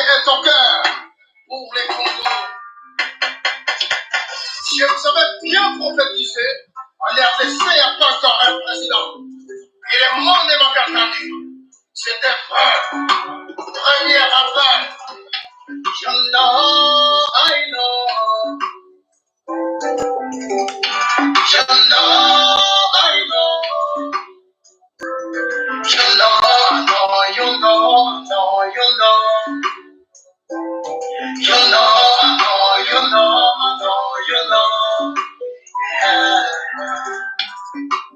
Serrez ton cœur pour les Congo. Je vous avais bien prophétisé, en RDC, il n'y a pas encore un président. Et le monde m'a entendu. C'était vrai. Premier appel. You know, I know. You know, I know. You know, I know, you know, I know, you know. You know, I know, you know, I know, you know. Yeah.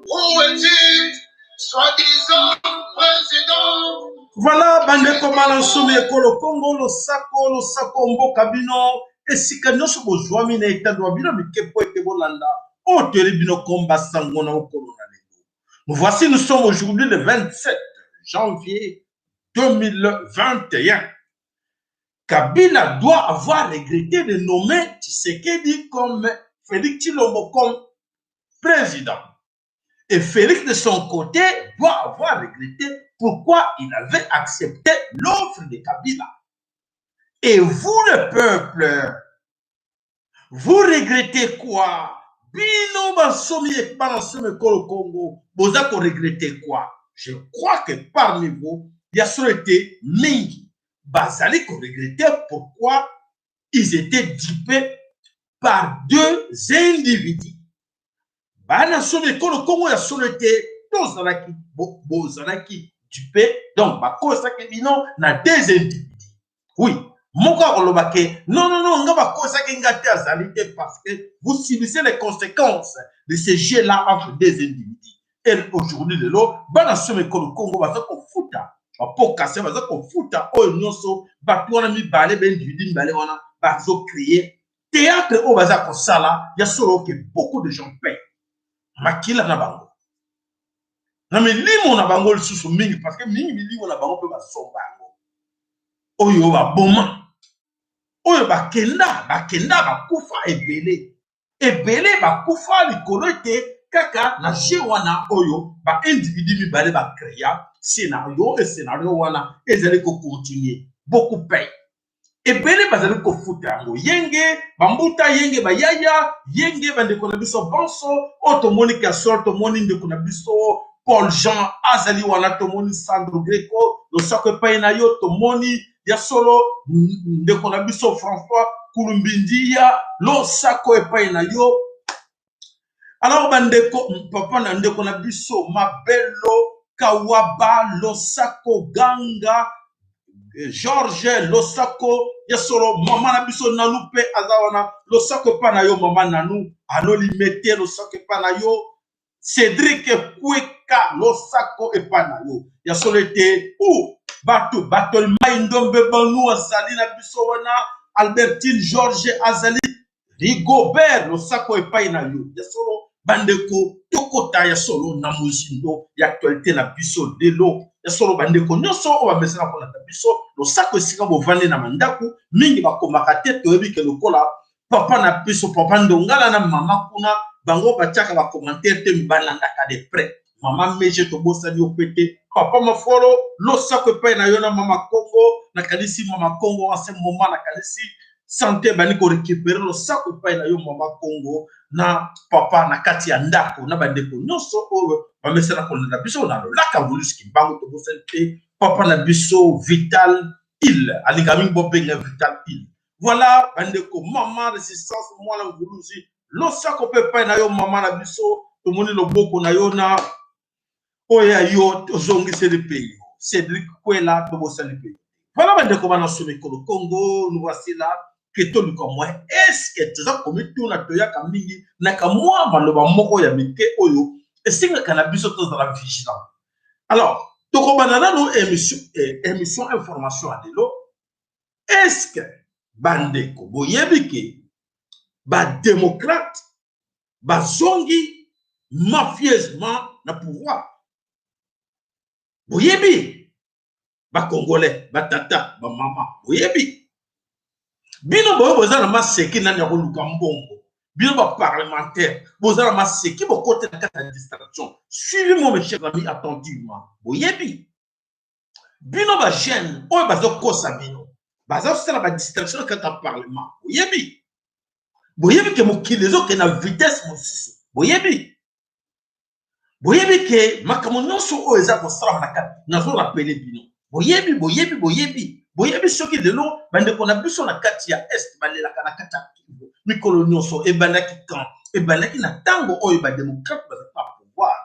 Où es-tu, soi-disant président? Voilà bandeko bana nsomi ekolo Kongo, losako losako mboka bino esika nyonso bozwami na etando ya bino mike mpo ete bolanda oyo toyeli bino komba sango na mokolo na lelo. Nous voici, nous sommes aujourd'hui le 27 janvier 2021. Kabila doit avoir regretté de nommer Tshisekedi comme Félix Tshilombo comme président. Et Félix, de son côté, doit avoir regretté pourquoi il avait accepté l'offre de Kabila. Et vous, le peuple, vous regrettez quoi? Bino basomi bana somi ekolo Congo, boza ko regretter quoi? Je crois que parmi vous, il y a solo été mingi bazali ko regretter pourquoi ils étaient dupés par deux individus. Bana somi ekolo Congo, ya solo ete tozalaki bozalaki dupe, donc bakosaki bino na deux individus. Oui, moko akoloba ke non, non, non, nga bakosaki nga te, azali te, parce que vous subissez les conséquences de ce jeu là entre deux individus. Et aujourd'hui, lelo, bana somi ekolo Congo baza kofuta bapokase, baza kofuta oyo nyonso bato wana mibale, baindividu mibale wana bazocréer théâtre oyo baza kosala. Ya solo ke beaucoup de gens paient makila na bango na milimo na bango lisusu mingi, parce que mingi milimo na bango mpe basomba yango, oyo baboma, oyo bakenda bakenda, bakufa ebele ebele, bakufa likolo ete kaka na jeu wana oyo baindividu mibale bacréa scénario. E scénario wana ezali kocontinuer, beaucoup paye, ebele bazali kofuta yango. Yenge bambuta, yenge bayaya, yenge bandeko na biso bonso oyo tomoni kasol, tomoni ndeko na biso Paul Jean azali wana, tomoni Sandro Greco, losako epai na yo, tomoni ya solo ndeko na biso François Kulumbindia, losako epai na yo. Alors bandeko, papa na ndeko na biso Mabelo Kawaba, losako ganga George, losako ya solo. Mama na biso Nanu mpe aza wana, losako epai na yo mama Nanu Anolimete, losako epai na yo. Cédrik Kweka, losako epai na yo. Ya solo ete u bato bato mai ndombe banu azali na biso wana, Albertine George azali, Rigobert, losako epai na yo. Ya solo bandeko, tokota ya solo na mozindo ya actualité na biso lelo. Ya solo bandeko nyonso oyo bamesana kolanda biso, losako esika bovandi na mandako, mingi bakomaka te. Toyebi ke lokola papa na biso papa Ndongala na mama kuna, bango batiaka bacommentaire te, balandaka de près. Mama Meje, tobosani yo pe te. Papa Mafolo, losako epai na yo na mama Kongo. Nakanisi mama Kongo en ce moment, nakanisi santé ebandi korécupérer. Losako epai na yo mama Kongo na papa na kati ya ndako na bandeko nyonso oyo bamesana kolanda biso na lolaka voluski bango. Tobosani te papa na biso Vital Il, alingaka mingi bobenga Vital Il. Voilà bandeko, mama Résistance mwana nguluzi, losako mpe epai na yo mama na biso. Tomoni loboko na yo na oyo ya yo, tozongiseli mpe yo. Cédrik Kwela, tobosani mpe. Voilà bandeko bana so mikolo Congo, nous voici là ke toluka mwa eske toza komituna, toyaka mingi na kamwa maloba moko ya mike oyo esengaka na biso tozala vigilant. Alors tokobanda nano émission, émission information ya lelo. Est-ce bandeko boyebi ke badémocrate bazongi mafieusement na pouvoir? Boyebi, bacongolais, batata, bamama, boyebi bino boyo boza na maseki nani ya koluka mbongo. Bino baparlementaire boza na maseki, bokote na kati ya distraction. Suivez moi, mes chers amis, attentivement. Boyebi bino bajeune oyo bazokosa bino. Baza kosala ba distraction na kati ya parlement. Boyebi? Boyebi ke mokili ezokende na vitesse mosusu. Boyebi? Boyebi ke makambo nyonso oyo eza kosalama na kati, nazo rappeler bino. Boyebi, boyebi, boyebi. Boyebi soki lelo bandeko na biso na kati ya Est balelaka na kati ya Kivu mikolo nyonso ebandaki quand? Ebandaki na ntango oyo ba democrates bazalaki na pouvoir.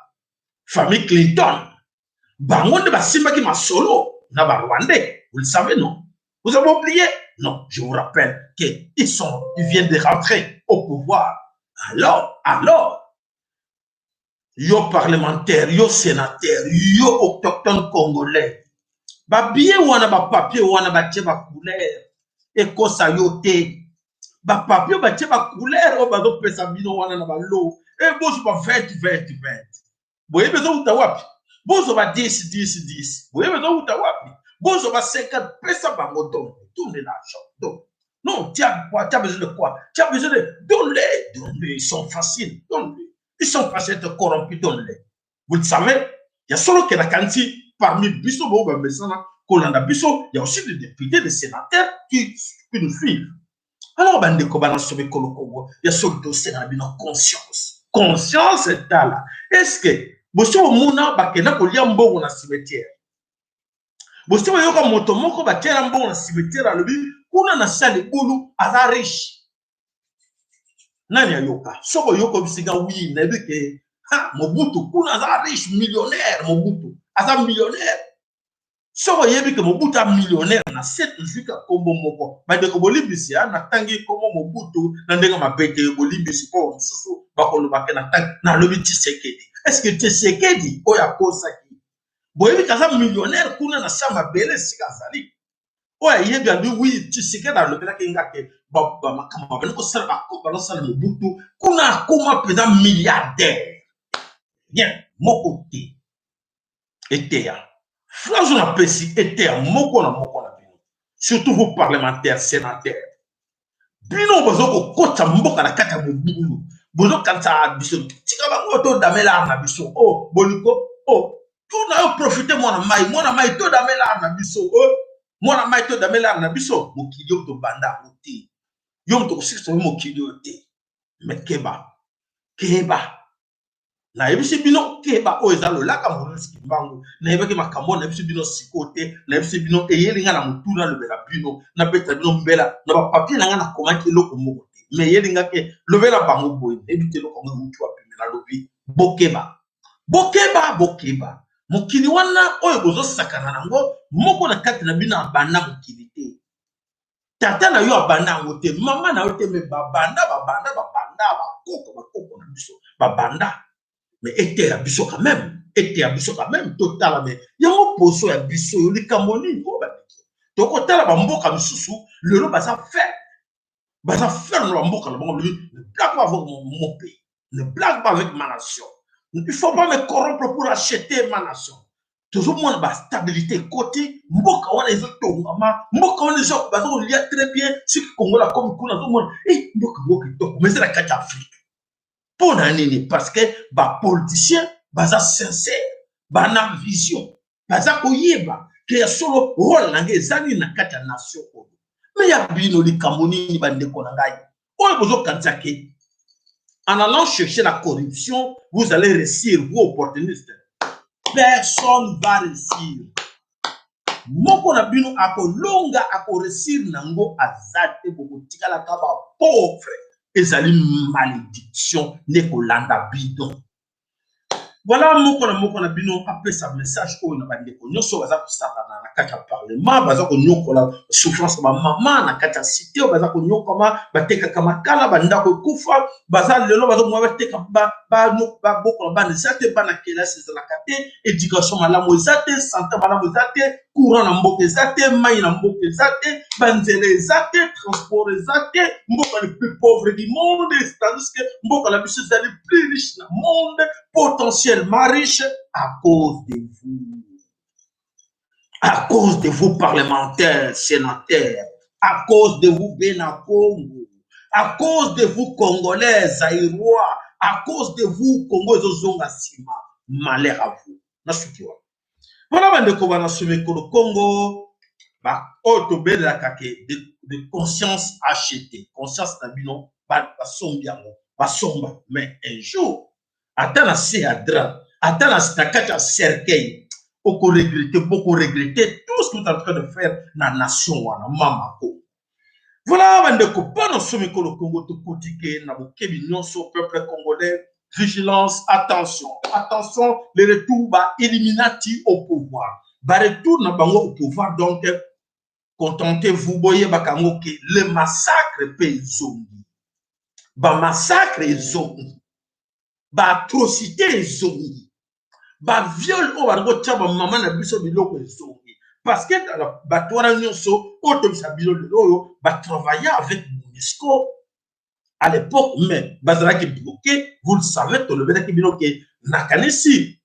Famille Clinton, bango nde basimbaki masolo na ba Rwandais. Vous le savez, non? Vous avez oublié? Non, je vous rappelle qu'ils sont, ils viennent de rentrer au pouvoir. Alors, alors, yo parlementaire, yo sénateur, yo autochtone congolais, ba billets wana, ba papier wana batie ba couleur ekosa yo te. Ba papier batie ba couleur oyo bazopesa bino wana na balo e bozwa ba 20 20 20, boyebi ezowuta wapi? Bozwa ba 10 10 10, boyebi ezowuta wapi? Bozwa ba 50, pesa bango. Donne, donne l'argent. Donne. Non, tu as quoi? Tu as besoin de quoi? Tu as besoin de, donne-les, donne-les, ils sont faciles, donne-les, ils sont faciles d'être corrompus, donne-les. Vous le savez, ya solo ke nakanisi parmi biso bo bamesana kolanda biso, il y a aussi des députés, des sénateurs qui nous suivent. Alors bandeko bana ekolo Kongo, ya solo tosenga na bino conscience, conscience. Etala, est ce que bosi bomona bakenda kolia mbongo na cimetière? Bosi boyoka moto moko batiela mbongo na cimetière alobi kuna na se ya libulu aza riche? Nani ayoka? Soki oyoka bisika, oui, nayebi ke ha Mobutu kuna aza riche, millionnaire. Mobutu aza millionnaire. Soki oyebi ke Mobutu aza millionnaire na se, tozwika nkombo moko. Bandeko, bolimbisi, natangi nkombo Mobutu na ndenge mabe te, bolimbisi, mpo mosusu bakoloba ke natangi, nalobi Tshisekedi. Est-ce Tshisekedi oyo akosaki, boyebi ke aza millionnaire kuna na se ya mabele esika azali? Oyo ayebi alobi oui, Tshisekedi alobelaki nga ke makambo babandi kosala, bazosala Mobutu kuna akóma mpenza milliardaire. Bien moko te eteya phrase oyo napesi, eteya moko na moko na bino, surtout vous parlementaire, sénateur. Bino boza kokotisa mboka na kati ya mobulu, bozokanisa biso tika bango todamela na biso. O oh, boliko o oh, tuna yo, profite mwana mai, mwana mai, todamela na biso o mwana mai, todamela na biso. Mokili oyo tobanda yango te, yo moto kosikisa yo mokili oyo te. Me keba, keba, nayebisi bino keba. Oyo eza lolaka Mvuluzi Kimbangu. Nayebaki makambo oyo nayebisi bino sikoyo te. Nayebisi bino, eyeli nga na motu, nalobela bino, nabeta bino mbela na bapapier na ngai. Nakomaki eloko moko te, me eyeli nga ke lobela bango boye. Nayebi te eloko yango ewuti wapi, me nalobi bokeba, bokeba, bokeba. Mokili wana oyo bozosakana nango, moko na kati na bino abanda mokili te. Tata na yo abanda yango te, mama na yo te, me babanda, babanda, babanda, bakoko, bakoko na biso babanda. Me eteya biso quand même, eteya biso quand même. Totala me yango poso ya biso oyo, likambo nini oyo? Bandeko, tokotala bamboka misusu lelo baza faire, baza faire na bamboka na bango. Lobi ne blague pas avec mon pays, ne blague pas avec ma nation, il faut pas me corrompre pour acheter ma nation. Tozomona bastabilité ekoti mboka wana, ezotongama mboka wana, baza kolia très bien. Soki Kongola akomi kuna, azomona e mboka yango kitoko, mais eza na kati ya Afrique. Mpo na nini? Parce que bapoliticien baza sincère, bana vision, baza koyeba ke ya solo rôle na ngai eza nini na kati ya nation oyo. Me ya bino likambo nini, bandeko na ngai oyo bozokanisa ke en allant chercher la corruption vous allez réussir? Vous opportunistes, personne va réussir. Moko na bino akolonga, akoréussir nango aza te. Bokotikalaka bapauvre, ezali malédiction nde kolanda bino. Voilà, moko na moko na bino apesa message oyo na bandeko nyonso baza kosakana na kati ya parlement, baza konyokola souffrance ya bamama na kati ya cité oyo baza konyokama, batekaka makala, bandako ekufa, baza lelo bazomwa bateka, babokola bana eza te, bana kelasi ezalaka te, éducation malamu eza te, santé malamu eza te, courant na mboka eza te, mai na mboka eza te, banzela eza te, transport eza te. Mboka le plus pauvre du monde, tandis que mboka na biso ezali plus riche na monde, potentiellement riche, à cause de vous, à cause de vous parlementaires, sénateurs, à cause de vous Bena Congo, à cause de vous Congolais, Zaïrois, à cause de vous Congo ezozonga nsima. Malheur à vous. Nasuki wana. Mpona bandeko banasoma ekolo Congo. Oyo tobelelaka ke de conscience achetée, conscience na bino basombi yango, basomba. Mais un jour, ata na se ya drap, ata na kati ya cercueil, okoregretter, bokoregretter tout ce que vous êtes en train de faire na nation wana, mama Congo. Voilà, bandeko, mpona so mikolo Congo, tokoti ke na bokebi nyonso. Peuple congolais, vigilance, attention, attention. Le retour ba Illuminati au pouvoir, baretour na bango au pouvoir. Donc contentez-vous, boyebaka yango ke le massacre mpe ezongi, bamassacre ezongi, baatrocité ezongi, baviol oyo bali kotia bamama na biso biloko ezongi, parce que bato wana nyonso oyo tobisa bino lelo oyo batravailla avec MONUSCO à l'époque, mais bazalaki bloqué, vous le savez. Tolobelaki bino ke nakanisi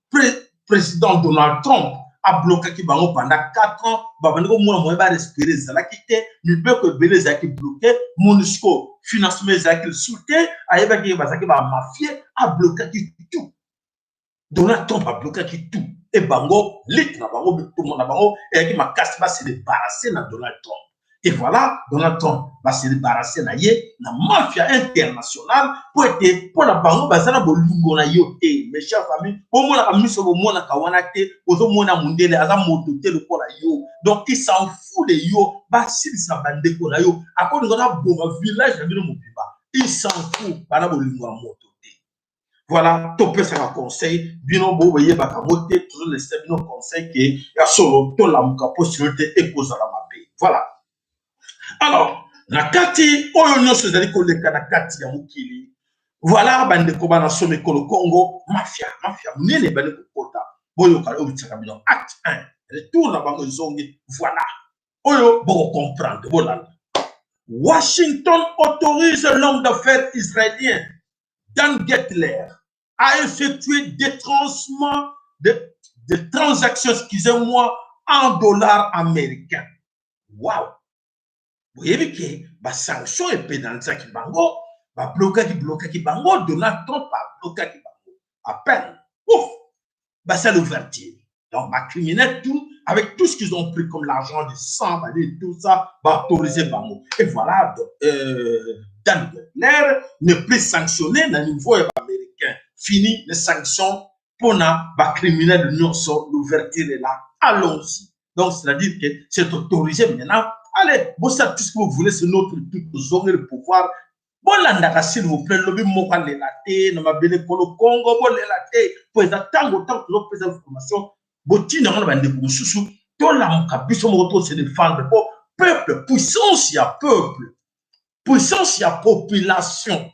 président Donald Trump ablokaki bango pendant 4 ans. Babandi komona moyen barespirer ezalaki te, mibeko ebele ezalaki bloqué, MONUSCO financement ezalaki lisusu te. Ayebaki bazalaki bamafie, ablokaki tout. Donald Trump ablokaki tout e bango lutte na bango, bitumba na bango eyaki makasi base débarrasser na Donald Trump. Et voilà, Donald Trump base débarrasser na ye na mafia internationale, mpo ete mpo na bango baza na bolingo na yo te. Mes chers amis, bomonaka miso, bomonaka wana te. Ozomona mondele aza moto te lokola yo, donc il s'en fout de yo. Basilisa bandeko na yo, akolinga na boma village na bino mobimba, il s'en fout, bana bolingo ya moto te. Voilà, topesaka conseil bino, bo boyebaka yango te. Tozolesa bino conseil ke ya solo tolamuka, mpo sino te ekozala mabe. Voilà. Alors, na kati oyo nyonso ezali koleka na kati ya mokili, voilà, bandeko bana so mikolo Congo, mafia, mafia monene ebandi kokota. Boyoka oyo bitiaka bino acte 1, retour na bango ezongi. Voilà, oyo bokocomprendre, bolanda. Washington autorise l'homme d'affaires israélien Dan Getler à effectuer des transferts de transactions, excusez-moi, en dollars américains. Wow! Boyebi ke basanction epénalisaki bango, bablokaki, blokaki bango, Donald Trump ablokaki bango. À peine, ouf, basala ouverture. Donc bacriminel tout, avec tout ce qu'ils ont pris comme l'argent du sang, tout ça, baautoriser bango. Et voilà, donc, Dan Gertler n'est plus sanctionné na niveau ya baaméricain. Fini les sanctions mpona bacriminel nyonso. L'ouverture est là, allons-y. Donc c'est-à-dire que c'est autorisé maintenant. Allez, bosala tout ce que vous voulez, c'est notre tout ozongi le pouvoir. Bolandaka s'il vous plaît. Lobi moko alela te na mabele kolo Kongo, bolela te, mpo eza ntango, ntango tozopesa information, botinda yango na bandeko mosusu. Tolamuka biso moko, tose défendre, mpo peuple, puissance ya peuple, puissance ya population.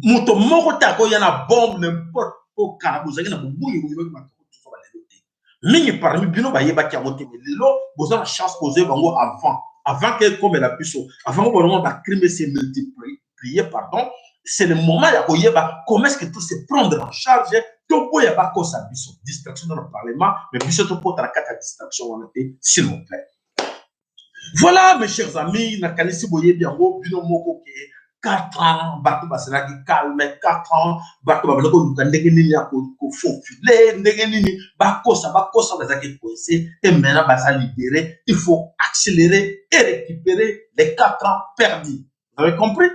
Moto moko te akoya na bombe n'importe. Po kala bozalaki na bobungi, boyebaki makambo tozo balelo te. Mingi parmi bino bayebaki yango te, mais lelo boza na chance, bozoyeba yango avant, avant ke ekomela biso, avant ko bolongo bacrime se multiplier, pardon. C'est le moment ya koyeba comment est-ce que tout se prendre en charge. Toboya bakosa biso distraction dans le parlement, mais biso tokota na kati ya distraction wana te, s'il vous plaît. Voilà, mes chers amis, nakanisi boyebi yango bino moko ke 4 ans bato bazalaki calme. 4 ans bato babanda koluka ndenge nini ya kofaufiler, ndenge nini bakosa, bakosa, bazalaki coincé. Et maintenant baza libéré. Il faut accélérer et récupérer les 4 ans perdus. Vous avez compris?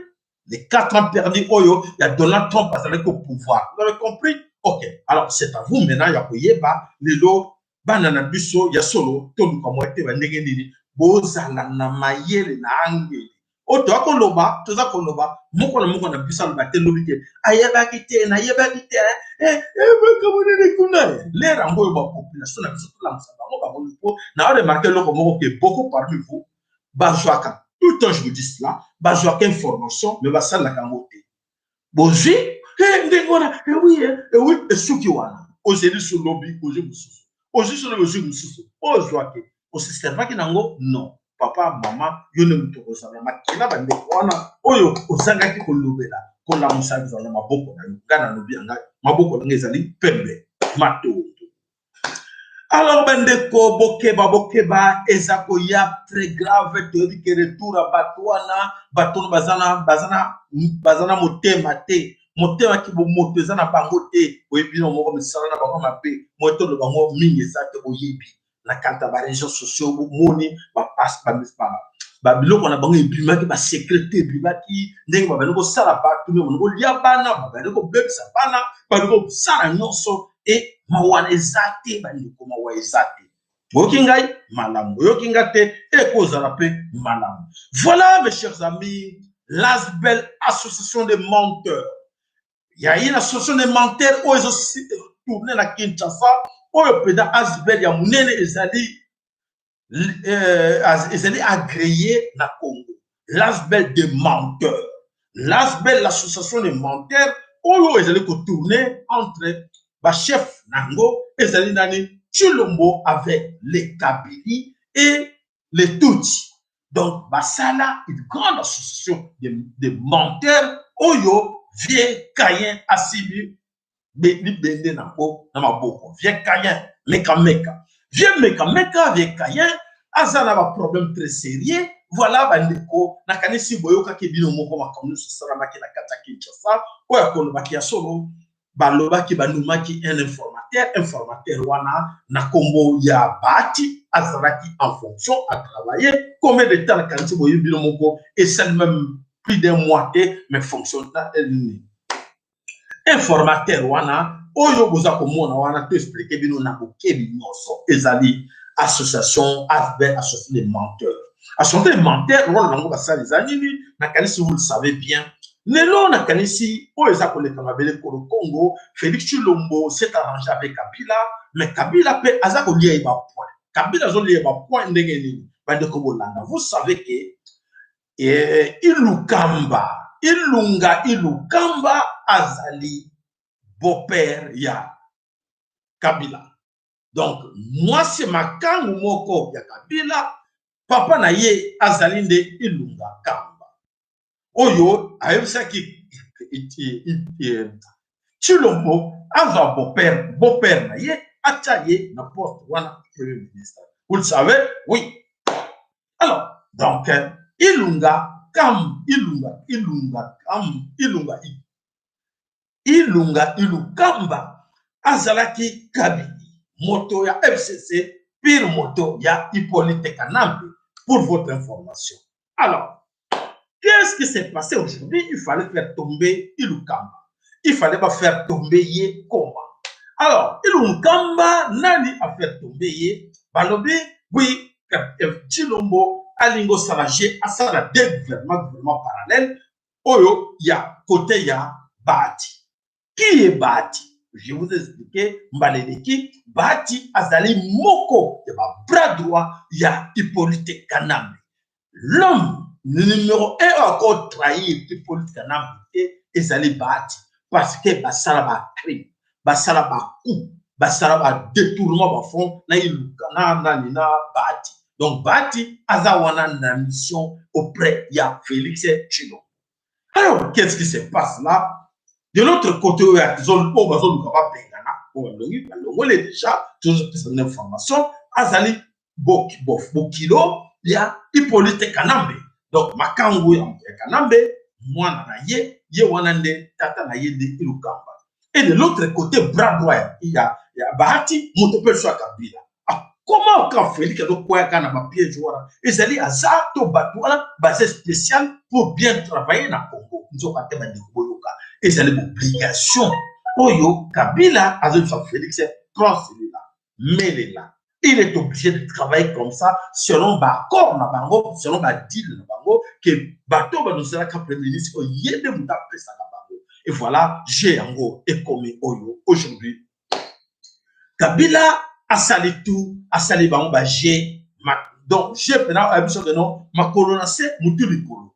Les 4 ans perdus oyo ya Donald Trump azalaki au pouvoir, vous avez compris? Ok, alors c'est à vous maintenant ya koyeba lelo, bana na biso ya solo, toluka mwa te bandenge nini bozala na mayele na angeli oyo toza koloba. Toza koloba moko na moko na biso aloba te lobi te ayebaki te, nayebaki te, makambo nini kuna. Lere yango oyo bapopulation na biso tolamusa bango, bango mpo na remarquer eloko moko ke beaucoup parmi vous bazwaka, tout le temps je vous dis cela, bazwaka information mais basalelaka yango te. Bozwi ndenge wana, oui, oui, esuki wana. Ozeli so lobi, ozwi mosusu, ozwi so lobi, ozwi mosusu. Ozwaki, oseservaki nango? Non. Papa, mama, yo nde moto kozala makila. Bandeko wana oyo ozangaki kolobela, kolamusa, ezala na maboko na yo. Ngai nalobi ya ngai, maboko na ngai ezali pembe matondo. Alors bandeko, bokeba, bokeba, eza koya très grave. Toyebi ke retour ya bato wana, bato wana baza na motema te, motema ki bomoto eza na bango te. Boyebi bino moko misala na bango mabe, moto na bango mingi eza te, boyebi. Na kati ya baréseaux sociaux, bomoni babiloko na bango ebimaki, basecret te ebimaki, ndenge babandi kosala bato, babandi kolia bana, babandi kobebisa bana, babandi kosala nyonso. E mawa eza te, bandeko, mawa eza te. Boyoki ngai malamu, boyoki nga te, ekozala mpe malamu. Voilà, mes chers amis, l'ASBL, association de menteurs. Ya ye na association de menteurs oyo ezotourne na Kinshasa, oyo mpenza ASBL ya monene, ezali agréé na Congo. L'ASBL de menteurs, l'ASBL, l'association de menteurs oyo ezali kotourne entre bachef nango ezali nani? Tshilombo avec les Kabili et les Tutsi. Donc basala une grande association de menteurs oyo vieux Caïn asimbi libende nango na maboko. Vieux Caïn mekameka, vieux mekameka, vieux Caïn aza na baproblème très sérieux. Voilà, bandeko, nakanisi boyokaki bino moko makambo nyonso esalamaki na kati ya Kinshasa. Oyo akolobaki ya solo, balobaki banumaki un informateur. Informateur wana na nkombo ya Bahati, azalaki en fonction, atravaille combien de temps? Nakanisi boyebi bino moko, esali même plus d'un mois te, mais fonction nini, informateur wana oyo boza komona wana, to explique bino na bokebi nyonso, ezali association ASBL, association des menteurs. Association des menteurs, rôle nango basala eza nini? Nakanisi vous le savez bien. Lelo nakanisi oyo eza koleka mabele kolo Congo, Félix Tshilombo s'est arrangé avec Kabila, mais Kabila mpe aza kolia ye bapoint. Kabila azolia ye bapoint ndenge nini? Bandeko, bolanda. Vous savez que Ilukamba, Ilunga Ilukamba azali beau-père ya Kabila. Donc mwasi makangu moko ya Kabila, papa na ye azali nde Ilunga Kamba, oyo ayebisaki Tshilombo azwa beau-père na ye, atya ye na poste wana, premier ministre. Vous le savez, oui. Alors donc Ilunga Kam, Ilunga Kam, Ilunga Ilukamba azalaki Kabili, moto ya FCC pire, moto ya Hippolyte Kanambe, pour votre information. Alors, qu'est-ce qui s'est passé aujourd'hui? Il fallait faire tomber Ilukamba. Il fallait pas faire tomber ye. Comment? Alors Ilukamba, nani a faire tomber ye? Balobi oui, Tshilombo alingi osala je asala deux gouvernement, gouvernement parallèle oyo ya côté ya Bahati. Qui est Bahati? Je vous ai expliqué mbala eleki. Bahati azali moko ya babras droit ya Hippolyte Kanambe. L'homme numéro 1 oyo akotrahir Hippolyte Kanambe te ezali Bahati, parce que basala bacrime, basala bacoup, basala badétournement bafond na Iluka na nani, na Bahati. Donc Bahati aza wana na mission auprès ya Félix Tshilombo. Alors, qu'est-ce qui se passe là? De l'autre côté, oyo bazoluka babengana, oyo balongi, balongoli déjà, tozopesa bino information, azali bokilo ya Hippolyte Kanambe. Donc makangu ya Kanambe, mwana na ye, ye wana nde tata na ye nde Ilukamba. Et de l'autre côté, bras droit ya Bahati, moto mpe so ya Kabila. Ah, comment quand Félix azokweyaka na bapiège wana, ezali aza to bato wana baza spécial pour bien travailler na Congo? Nzoka te, bandeko, boyoka, ezali obligation oyo Kabila azoyebisa Félix: prends celui-là, melela. Il est obligé de travailler comme ça, selon baaccord na bango, selon badeal na bango, ke bato bazosalaka premier ministre oyo ye nde moto apesaka bango. Et voilà, jeu yango ekomi oyo aujourd'hui. Kabila asali tout, asali bango baje. Donc jeu mpena oya biso keno makolo na se, motu likolo.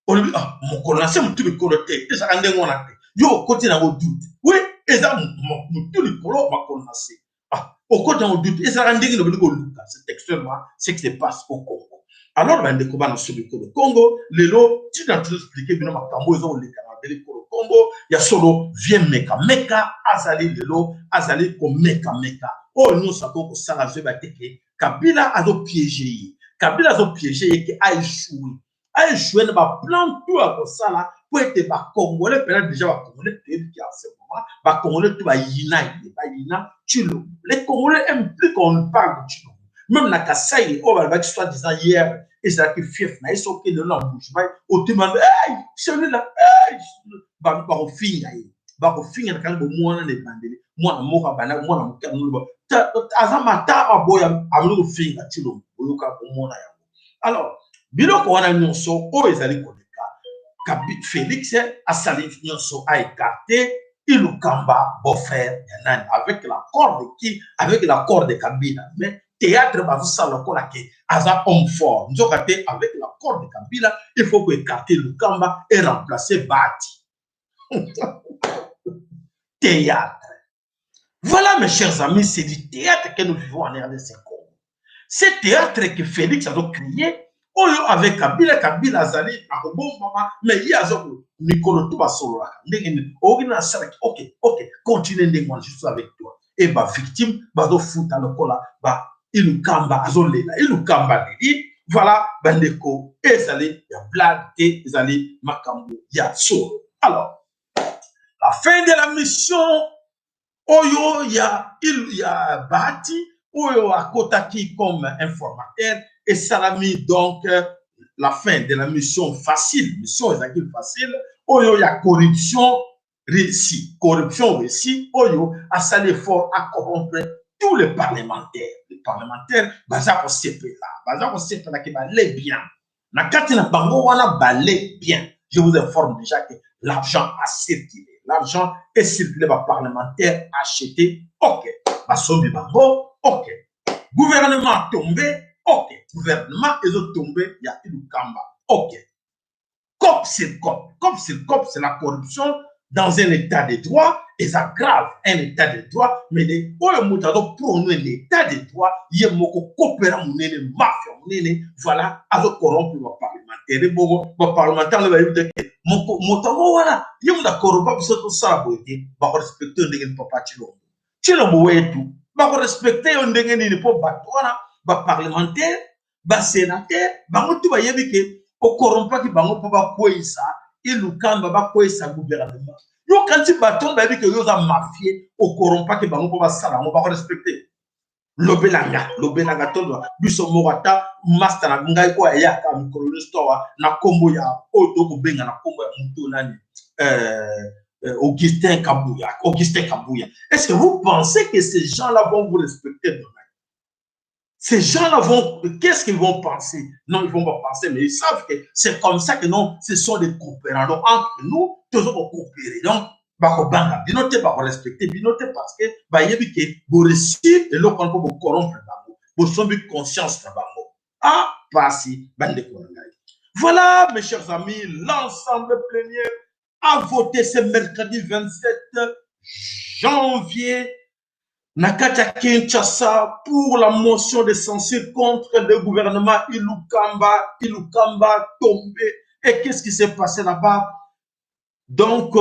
Olobi: ah, mokolo na se, motu likolo te, ezalaka ndenge wana te. Yo okoti nango doute. Oui, eza motu likolo, makolo na se. Ah, okoti nango doute, ezalaka ndenge nobeli koluka. C'est textuellement ce qui se passe au Congo. Alors bandeko, bana so likolo Congo, lelo ntina toexplike bino makambo eza koleka na mabele likolo Congo. Ya solo, vieux meka meka azali lelo, azali komekameka oyo nyonso akoki kosala. Azoyeba te ke Kabila azopiéger ye. Kabila azopiéger ye ke aéchoue, aéchoue na baplan tout ya kosala. mpo ete bacongolais mpena déjà bacongolais toyebi ke en ce moment bacongolais to bayina ye, bayina Tshilombo. Les Congolais aiment plus qu'on parle de Tshilombo. Même na Kasai oyo balobaki soit disant hier ezalaki fief na ye, soki lelo na Mbujimayi otima, hey, celui là, hey, bakofinga ye, bakofinga na kangi bomwana na ebandeli. Mwana moko abanda, mwana moke amoloba aza matama boya, abandi kofinga Tshilombo. Boyoka, bomona yango. Alors biloko wana nyonso oyo ezali koleka, Félix asali nyonso aécarter Ilunkamba, beau-frère ya nani? Avec l'accord de qui? Avec l'accord de Kabila. Mais théâtre bazosala lokola ke aza homme fort, nzoka te, avec l'accord de Kabila, il faut koécarter Ilunkamba et remplacer Bahati. Théâtre. Voilà, mes chers amis, c'est du théâtre que nous vivons en RDC Congo. Ce théâtre que Félix a créé oyo avec Kabila. Kabila azali akobombama, mais ye aza mikolo to basololaka ndenge nini okoki na asalaki. Ok, continue ndenge wana, je suis avec toi. E bavictime bazofuta lokola ba Ilunkamba azolela, Ilunkamba leli. Voilà bandeko, ezali ya blague te, ezali makambo ya solo. Alors la fin de la mission oyo ya Bahati oyo akotaki comme informateur esalami. Donc la fin de la mission facile, mission ezalaki facile oyo ya corruption réussi, corruption réussi oyo asali effort acorrompre tous les parlementaires. Les parlementaires baza kosepela, baza kosepelaki, bale bien na kati na bango wana, bale bien. Je vous informe déjà que l'argent a circulé, l'argent est circulé. Baparlementaire acheté, ok, basombi bango, ok. Gouvernement tombé, ok. Gouvernement ezotombe ya Ilunkamba, ok. Cop sur cop, cop sur cop, c'est la corruption dans un état de droit. Eza grave, un état de droit, mais de oyo moto azoprôner l'état de droit, ye moko kopera monene, mafia monene. Voilà, azocorrompre baparlementaire bongo. Baparlementaire nde bayebi te ke moto yango wana ye moto acorrompa biso, tosala boye te. Bakorespecte yo ndenge nini? Papa Tshilombo, Tshilombo wetu, bakorespecte yo ndenge nini? Mpo bato wana, baparlementaire, basénateur, bango tu bayebi ke ocorrompaki bango mpo bakweyisa Ilunkamba, bakweyisa gouvernement. Yo kanti bato wana bayebi ke yo oza mafie, ocorrompaki bango mpo basala yango, bakorespecte? Lobelanga, lobelanga tondo biso moko. Ata master na ngai oyo ayaka mikolo nyonso awa na nkombo ya oyo tokobenga na nkombo ya moto nani, Augustin Kabouya, Augustin Kabouya, est-ce que vous pensez que ces gens-là vont vous respecter demain? Ces gens-là vont, qu'est-ce qu'ils vont penser? Non, ils vont pas penser, mais ils savent que c'est comme ça que non, ce sont des coopérants. Donc, entre nous, toujours coopérer. Donc, bakobanga bino te, bakorespecte bino te, parce que bayebi ke boréussir eloko wana mpo bocorrompre bango, bosombi conscience na bango. Ah, pasi bandeko na ngai. Voilà, mes chers amis, l'ensemble plénière a voté ce mercredi 27 janvier na kati ya Kinshasa pour la motion de censure contre le gouvernement Ilunkamba. Ilunkamba tombé. Et qu'est-ce qui s'est passé là-bas? Donc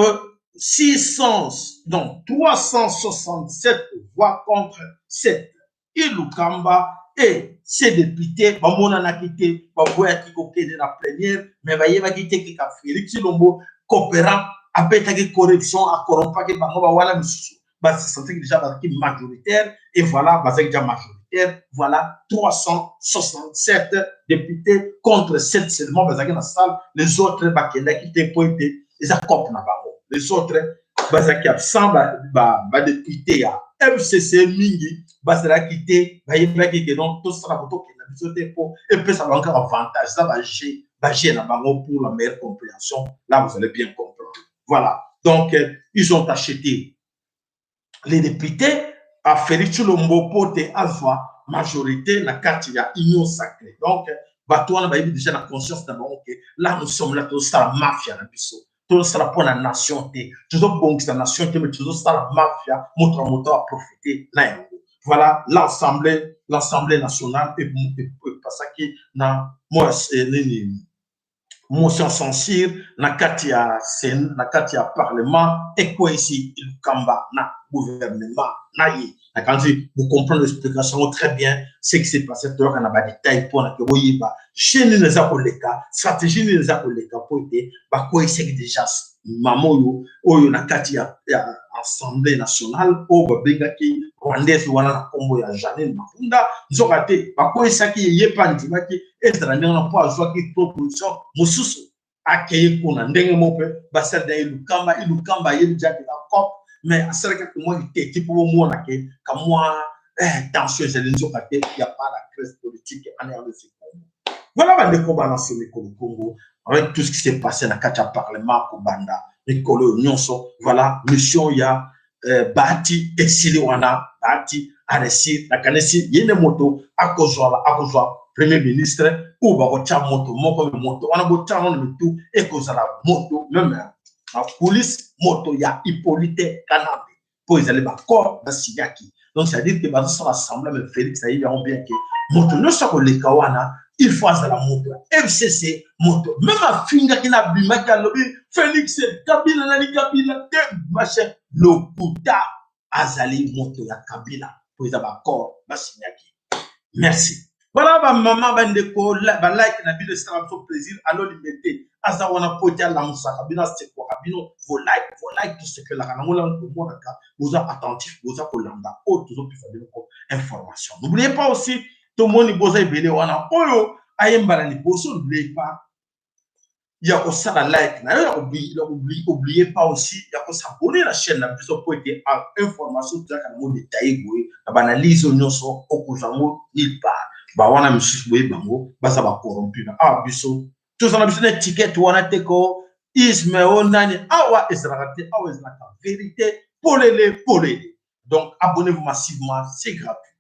600, donc 367 voix contre 7. Ilunkamba et ses députés bamonanaki te, baboyaki kokende na plénière, mais bayebaki te keka Félix Tshilombo coopérant abetaki corruption, acorrompaki bango. Bawana misusu basentaki déjà bazalaki majoritaire et voilà, bazalaki déjà majoritaire. Voilà, 367 députés contre 7 seulement bazalaki na salle. Les autres bakendaki te po ete eza cope na bango. Les autres bazalaki absent. Badéputé ya MCC mingi bazalaki te, bayebaki ke non, tosala ko tokenda biso te mpo epesa bango kaka avantage. Eza baje na bango. Pour la meilleure compréhension, là vous allez bien comprendre. Voilà, donc ils ont acheté les députés à Félix Tshilombo mpo te azwa majorité na kati ya Union sacrée. Donc bato wana bayebi déjà na conscience na bango ke là nous sommes là, tozosala mafia na biso, tozosala mpo na nation te, tozobongisa nation te, mais tozosala mafia, moto na moto aprofite na yango. Voilà, l'Assemblée nationale epasaki na mwa nini. Motion censure na kati ya sen na kati ya parlement ekweyisi Lukamba na gouvernement na ye. Nakanisi vous comprendre l'explication très bien ce qui s'est passé. Toyoka na ba détail mpona ke boyeba jeu nini eza koleka, stratégie nini eza koleka mpo ete bakweyisaki déjà mama oyo na kati ya Assemblée nationale oyo babengaki rwandaise wana na nkombo ya Jeanine Mabunda. Nzoka te bakweyisaki ye, ye mpe andimaki ezala ndenge wana mpo azwaki proposition mosusu. Akeye kuna ndenge moko mpe basali na ye Lukamba. Ilukamba ayebi jake eza cop, mais asalaki kamwa liteti mpo bomona ke kamwa tension ezali. Nzoka te ya pas la crise politique en RDC Congo. Voilà, bandeko bana so mikolo Congo, avec tout ce qui s'est passé na kati ya parlement kobanda mikolo oyo nyonso, voilà, mission ya Bahati esili wana. Bahati aréussir. Nakanisi ye nde moto akozwa premier ministre oyo bakotya moto moko. Moto wana botya nano mitu, ekozala moto même na coulisse, moto ya Hippolyte Kanambe, mpo ezali baaccord basinyaki. Donc c'est à dire que bazosala semblant, mais Félix ayebi yango bien ke moto nyonso akoleka wana, il faut azala moto ya FCC. Moto même afingaki na abimaki, alobi Félix Kabila nani Kabila te, machin, lokuta, azali moto ya Kabila mpo eza baaccord basinyaki. Merci. Voilà, bamama, bandeko, balike na bino esala biso plaisir. Alo Limete aza wana po ete alamusaka bino, asekwaka bino. Volike, volike, tosepelaka nango lano tomonaka boza attentif, boza kolanda oyo tozopesa bino ko information. N'oubliez pas aussi, tomoni boza ebele wana oyo ayembala liboso. N'oubliez pas ya kosala like na yo, ya oubliez pas aussi ya kos'abonner na chaîne na biso po ete information tozalaka nango détaillé boye na baanalyse oyo nyonso, okozwa yango nulle part. Bawana misusu boye bango baza bacorrompu na awa. Biso tozala biso na étiquette wana te ko isme o nani. Awa ezalaka te, awa ezalaka vérité polele polele. Donc abonnez-vous massivement, c'est gratuit.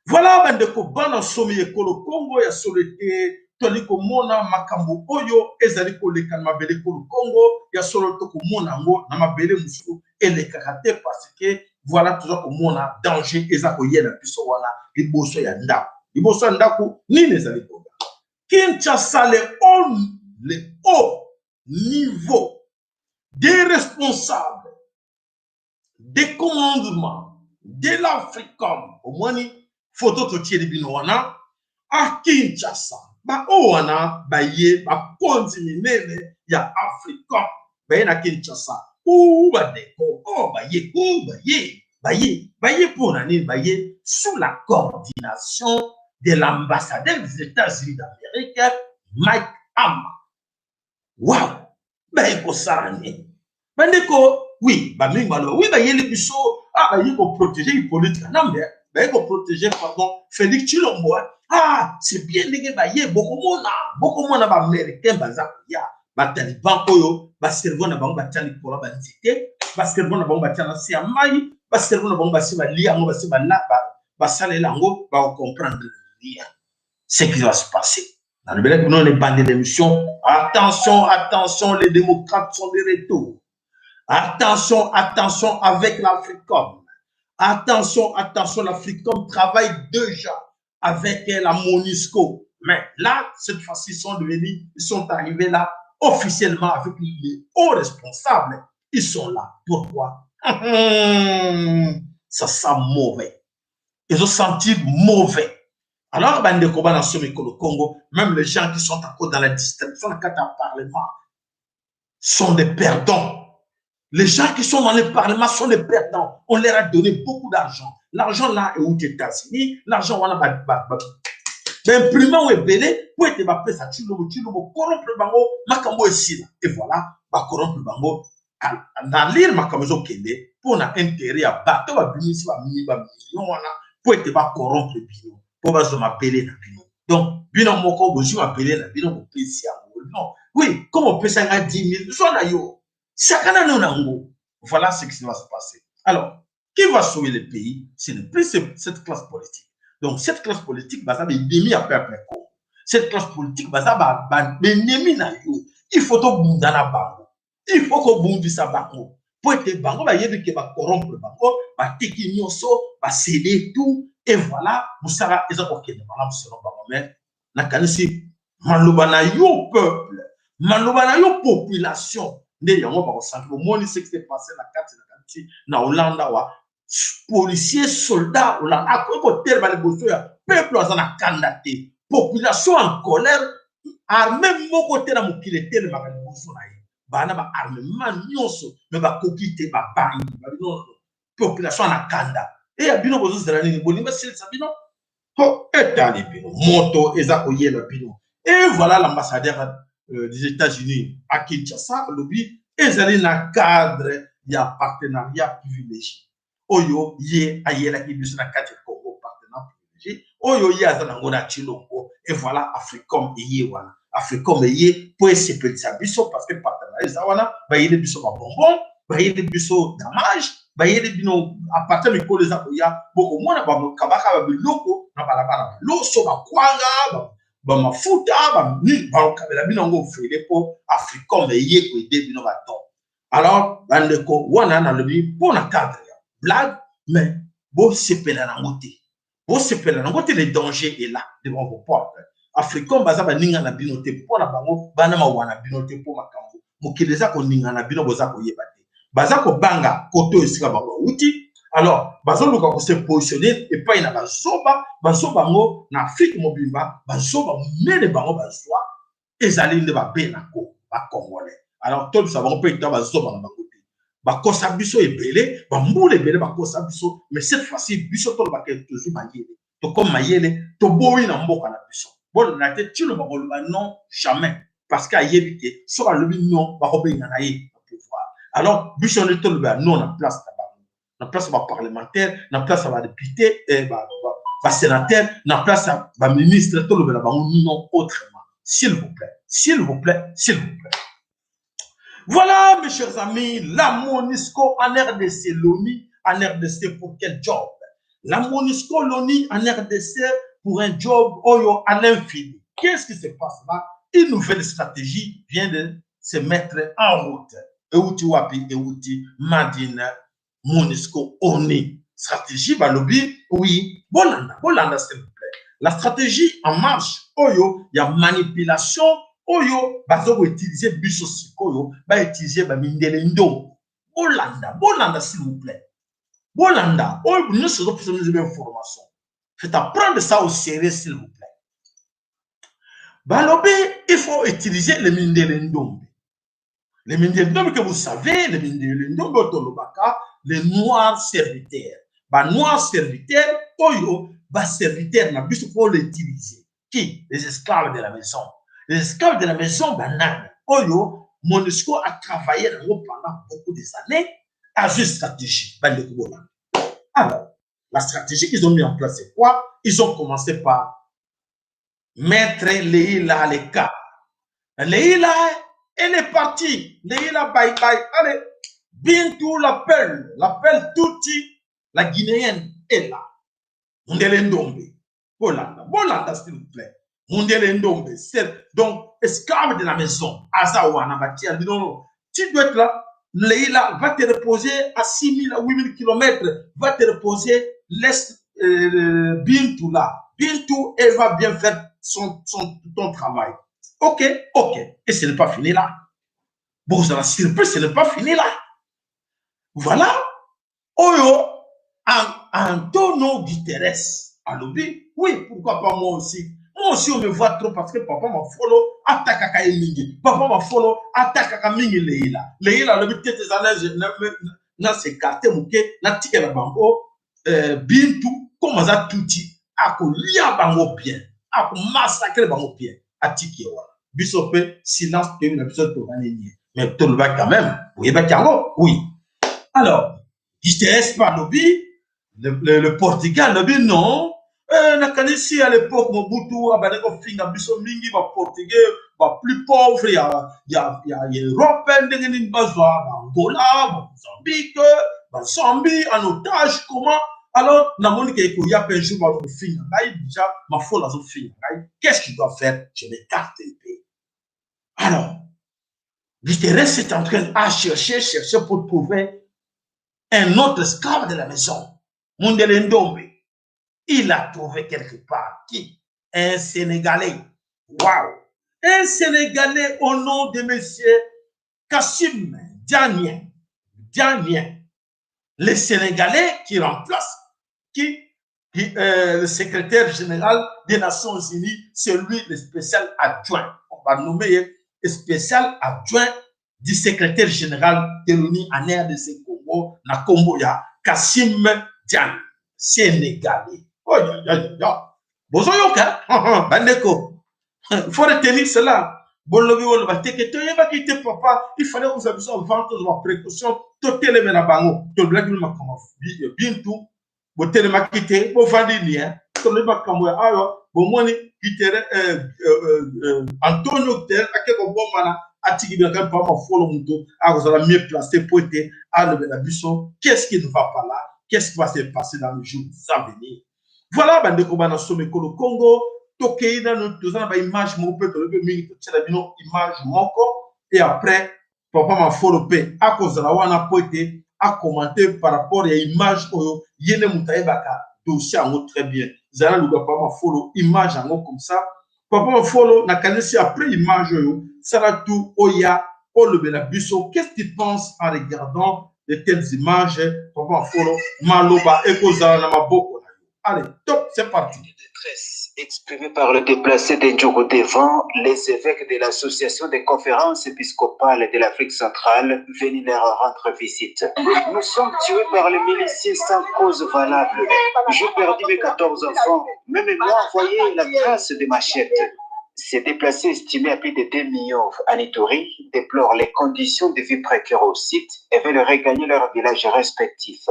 Voilà, bandeko bana somi ekolo Kongo, ya solo ete tozali komona makambo oyo ezali koleka na mabele ekolo Kongo. Ya solo, tokomona yango na mabele mosusu elekaka te, parce que voilà, toza komona danger eza koyela biso wana liboso ya ndako. Liboso ya ndako nini ezali koya? Kinshasa, le haut niveau des responsables des commandements de l'Africom. Omoni foto totieli bino wana a Kinshasa, baoyo wana baye bakonzi minene ya Africom baye na Kinshasa. U bandeko oyo baye, o baye, baye, baye mpona nini? Baye sous la coordination de l'ambassadeur des États-Unis d'Amérique, Mike Hammer. Wow, baye kosala nini, bandeko? Oui, bamingi baloba oui, bayeli biso, ah, baye koprotéger Hippolyte Kanambe, baye koprotéger, pardon, Félix Tshilombo. Ah, c'est bien ndenge baye. Bokomona, bokomona baaméricain baza koya, bataliban oyo bacerveau na bango batia likolo ya banzete, bacerveau na bango batia na se ya mai, bacerveau na bango basi balia yango, basi basalela yango, bakocomprendre rien ce qui va se passer. Nalobelaki bino na ebandeli l'émission: attention, attention, les démocrates sont de retour. Attention, attention avec l'Africom. Attention, attention, l'Africom travaille déjà avec la MONUSCO. Mais là, cette fois-ci, ils sont arrivés là officiellement avec les hauts responsables. Ils sont là. Pourquoi? Ça sent mauvais. Ils ont senti mauvais. Alors, bandeko bana mikolo Congo, même les gens qui sont encore dans la distraction, dans le parlement, sont des perdants. Les gens qui sont dans le parlement sont des perdants. On leur a donné beaucoup d'argent. L'argent là est aux États-Unis. L'argent wana ba ba ba baimprimer oyo ebele po ete bapesa Tshilombo. Tshilombo corrompre bango, makambo esila. Et voilà, bacorrompre bango na lire makambo ezokende mpona intérêt ya bato babimisi bamillion wana po ete bacorrompre bino mpo bazwa mabele na bino. Donc bino moko bozwi mabele na bino, bopesi yango. Non, oui, comme opesa nga 10 000, zwa na yo, sakana no nango. Voilà ce qui va se passer. Alors, qui va sauver le pays? Ce n'est plus cette classe politique. Donc cette classe politique baza baennemi ya peuple Congo. Cette classe politique baza baennemi na yo. Il faut tobunda na bango, il faut kobundisa bango po ete bango bayebi ke bacorrompre bango, bateki nyonso, bacéder tout. Et voilà, mosala eza kokende malamu selon bango. Mais nakanisi maloba na yo peuple, Maloba na yo population nde yango bakosanti. Bomoni ce qui s'est passé na kati na kati na Hollande awa. Policier, soldat Hollande akoki kotelema liboso ya peuple aza na kanda te. Population en colère, armée moko te na mokili etelemaka liboso na ye. Bana ba armement nyonso me bakoki te, babangi babino population na kanda. Eya bino bozozela nini? Bolingi basilisa bino ho, etali bino, moto eza koyela bino. Et voilà, l'ambassadeur des États-Unis à Kinshasa alobi ezali na cadre ya partenariat privilégié oyo ye ayelaki biso na kati ya Congo, partenariat privilégié oyo ye aza nango na Tshilombo. Et voilà, Africom eye wana, Africom eye mpo esepelisa biso parce que partenariat eza wana. Bayeli biso babonbon, bayeli biso damage, bayeli bino. À partir mikolo eza koya, bokomona bakabaka babiloko na balabala, baloso, bakwanga, bamafuta, bakabela bino yango ofele mpo Africom eye koaider bino badon. Alors bandeko, wana nalobi mpo na cadre ya blague, mais bosepela nango te, bosepela nango te. Le danger est là devant vos portes. Africom baza baninga na bino te. Mpo na bango bana mawa na bino te, mpo makambo mokili eza koninga na bino, boza koyeba te. Baza kobanga koto esika bango bauti. Alors bazoluka kose positionner epai na bazoba, bazoba yango na Afrique mobimba. Bazoba monene bango bazwa ezali nde babelako bacongolais. Alors tolisa bango mpe ta bazoba na bango te. Bakosa biso ebele, bambula ebele bakosa biso, mais cette fois-ci biso tolobaka toujours mayele, tokoma mayele, toboyi na mboka na biso. Bolanda te tino bakoloba non, jamais, parce que ayebi ke soki alobi non, bakobenga na ye na pouvoir. Alors biso nde toloba non na place na bango, na place ya baparlementaire, na place ya badéputé, basénateur, na place ya baministre. Tolobela bango non autrement, s'il vous plaît, s'il vous plaît, s'il vous plaît. Voilà, mes chers amis, la MONUSCO en RDC, l'ONU en RDC pour quel job? La MONUSCO, l'ONU en RDC pour un job oyo à l'infini. Qu'est-ce qui se passe là? Une nouvelle stratégie vient de se mettre en route. Euti wapi? Euti Madine, MONUSCO, ONU. Stratégie balobi, oui, bolanda, bolanda s'il vous plaît. La stratégie en marche, oyo, il y a manipulation, oyo bazo koutiliser biso sikoyo, bautiliser bamindele ndo. Bolanda, bolanda s'il vous plaît, bolanda oyo nyonso ezopesa biso information. C'est à prendre ça au sérieux, s'il vous plaît. Balobi il faut utiliser le mindele ndombe, le mindele ndombe que vous savez, le mindele ndombe oyo tolobaka, les noirs serviteurs, banoirs serviteurs oyo baserviteur na biso pour l'utiliser. Qui? Les esclaves de la maison. Les esclaves de la maison banani oyo MONUSCO a travaillé nango pendant beaucoup des années, azwi stratégie. Bandeko, bolanda. Alors la stratégie qu'ils ont mis en place, c'est quoi? Ils ont commencé par mettre Leila à l'écart. Leila, elle est partie. Leila, bye bye. Allez, Bintou l'appelle, l'appelle Tuti, la Guinéenne est là. Mundele Ndombe. Bolanda, bolanda s'il vous plaît. Mundele Ndombe, c'est donc esclave de la maison. Aza wana batia, non, non. Tu dois être là. Leila va te reposer à 6 000 à 8 000 kilomètres. Va te reposer. Laisse Bintou là. Bintou, elle va bien faire ton travail. Ok. Et ce n'est pas fini là. Bon, vous allez surprise, ce n'est pas fini là. Voilà. Oyo, Antonio Guterres alobi, oui, pourquoi pas moi aussi? Moi aussi, on me voit trop parce que papa Mafolo attaque mingi. Papa Mafolo attaque mingi Leila. Leila alobi tete eza na s'écarter moke, natikela bango Bintu comme aza tuti, akolia bango bien, akomassacrer bango bien. Atiki ye wana. Biso mpe silence, toyebi na biso tokani nie, mais tolobaki quand même, oyebaki yango, oui. Alors Guterres mpe alobi, le Portugal alobi non. Nakanisi à l'époque Mobutu abandaki kofinga biso mingi baportugais, baplus pauvre ya Europe. Ndenge nini bazwa baangola, bamozambique, bazambie en otage? Comment? Alors namoni ke ekoya mpe jour bazo kofinga ngai. Déjà Mafola azofinga ngai. Qu'est-ce qu'il doit faire? Je m'écarte mpe. Alors Guterres est en train à chercher, chercher pour trouver un autre esclave de la maison, Mundele Ndombe. Il a trouvé quelque part qui? Un Sénégalais. Waouh. Un Sénégalais au nom de monsieur Kassim Diagne, Diagne, le Sénégalais qui remplace qui, le secrétaire général des Nations Unies, c'est lui le spécial adjoint. On va nommer spécial adjoint du secrétaire général de l'ONU en RDC Congo, na kombo ya Kassim Diagne, Sénégalais. Oh, ya, ya, ya, ya. Bozoyoka, bandeko. Il faut retenir cela. Bolobi woloba teke toyebaki te, papa, il fallait kozwa biso avant, tozwa précaution, totelemela bango. Tolobelaki bino makambo bintu, botelemaki te, bovandi nie. Tolobi makambo ya awa, bomoni Guterres, Antonio Guterres ake kobombana, atiki bino kaka. Mpa mafolo, moto akozala mieux placé po ete alobela biso qu'est-ce qui ne va pas là, qu'est-ce qui va se passer dans les jours à venir. Voilà, bandeko bana somo ekolo Congo, tokei nanu, toza na baimage moko mpe tolobi mingi, totiela bino image moko et après papa Mafolo mpe akozala wana po ete acommenter par rapport ya image oyo. Ye nde moto ayebaka dossier yango très bien. Zala luka papa Mafolo, image yango comme ça. Papa Mafolo, nakanisi après image oyo, sala tout oya olobela biso qu'est-ce que tu penses en regardant de telles images. Papa Mafolo, maloba ekozala na maboko na yo. Allez, top, c'est parti. Détresse exprimée par le déplacé de Ndjougou devant les évêques de l'Association des conférences épiscopales de l'Afrique centrale venus leur rendre visite. Nous sommes tués par les miliciens sans cause valable. J'ai perdu mes 14 enfants. Même moi, voyez la trace des machettes. Ces déplacés estimés à plus de 2 millions en Ituri déplorent les conditions de vie précaires au site et veulent regagner leur village respectif.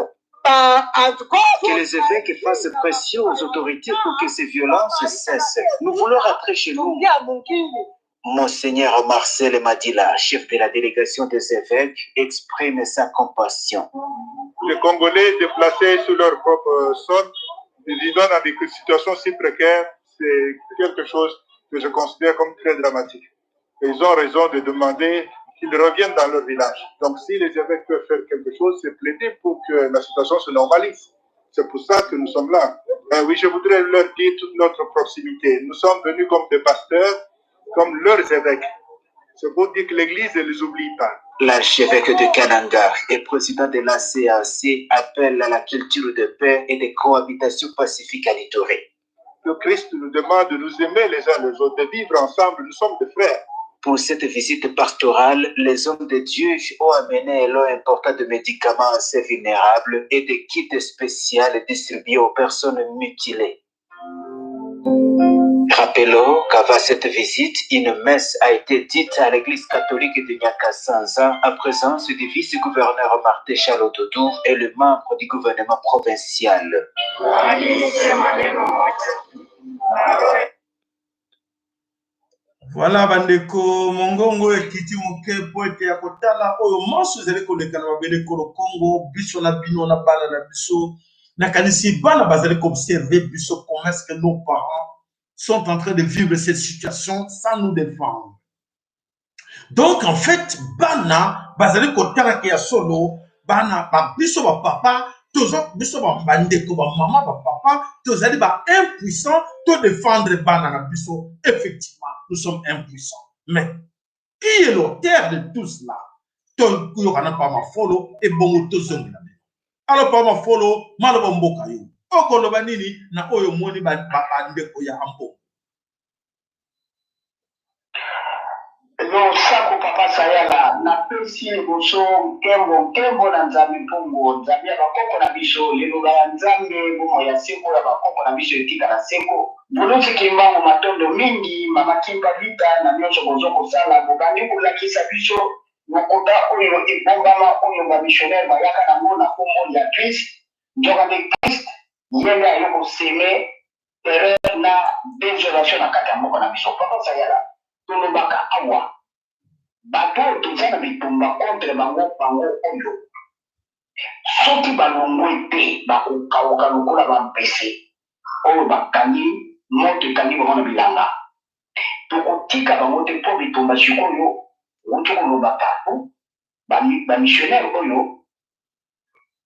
Que les évêques fassent pression aux autorités pour que ces violences cessent. Nous voulons rentrer chez nous. Monseigneur Marcel Madila, chef de la délégation des évêques, exprime sa compassion. Les Congolais déplacés sur leur propre sol, vivant dans des situations si précaires, c'est quelque chose que je considère comme très dramatique. Et ils ont raison de demander qu'ils reviennent dans leur village. Donc si les évêques peuvent faire quelque chose, c'est plaider pour que la situation se normalise. C'est pour ça que nous sommes là. Oui, je voudrais leur dire toute notre proximité. Nous sommes venus comme des pasteurs, comme leurs évêques. C'est pour dire que l'Église ne les oublie pas. L'archevêque de Kananga et président de l'ACAC appelle à la culture de paix et de cohabitation pacifique à l'Ituri. Le Christ nous demande de nous aimer les uns les autres, de vivre ensemble. Nous sommes des frères. Pour cette visite pastorale, les hommes de Dieu ont amené un lot important de médicaments assez vulnérables et des kits spéciaux distribués aux personnes mutilées. Rappelons qu'avant cette visite, une messe a été dite à l'église catholique de Nyakasanza en présence du vice-gouverneur Martin Chalodoudou et le membre du gouvernement provincial. Voilà, bandeko, mongongo ekiti moke po ete ya kotala oyo manso ezali koleka na mabele ekolo Congo. Biso na bino na bana na biso, nakanisi bana bazali koobserver biso, comment est-ce que nos parents sont en train de vivre cette situation sans nous défendre. Donc en fait, bana bazali kotalaka ya solo. Bana ba biso, bapapa, toza biso bandeko, bamama, bapapa, tozali ba impuissant to défendre bana na biso. Effectivement, nous sommes impuissants, mais qui est l'auteur de tout cela? Toyokana pa Mafolo, ebongo tozongela bino. Alors pa Mafolo, maloba mboka yo, okoloba nini na oyo omoni bandeko ya Ambongo? Losako papa Sayala, napesi liboso nkembo, nkembo na Nzambe mpungu, Nzambe ya bakoko na biso, liloba ya Nzambe, bomoi ya seko ya bakoko na biso etikala seko. Buluzi Kimbangu, matondo mingi mama Kimpa Vita na nyonso bozo kosala, bobandi kolakisa biso lokuta oyo ebombama oyo bamissionnaire bayaka nango na kombo ya Christ. Nzokande Christ ye nde aye kosemer terreur na désolation na kati ya mboka na biso. Papa Sayala, tolobaka awa, bato oyo toza na bitumba contre bango, bango oyo soki balongwe te, bakokauka lokola bampese oyo bakangi moto, ekangi bango na bilanga. Tokotika bango te mpo bitumba sikoyo wuti koloba partout. Bamissionnaire oyo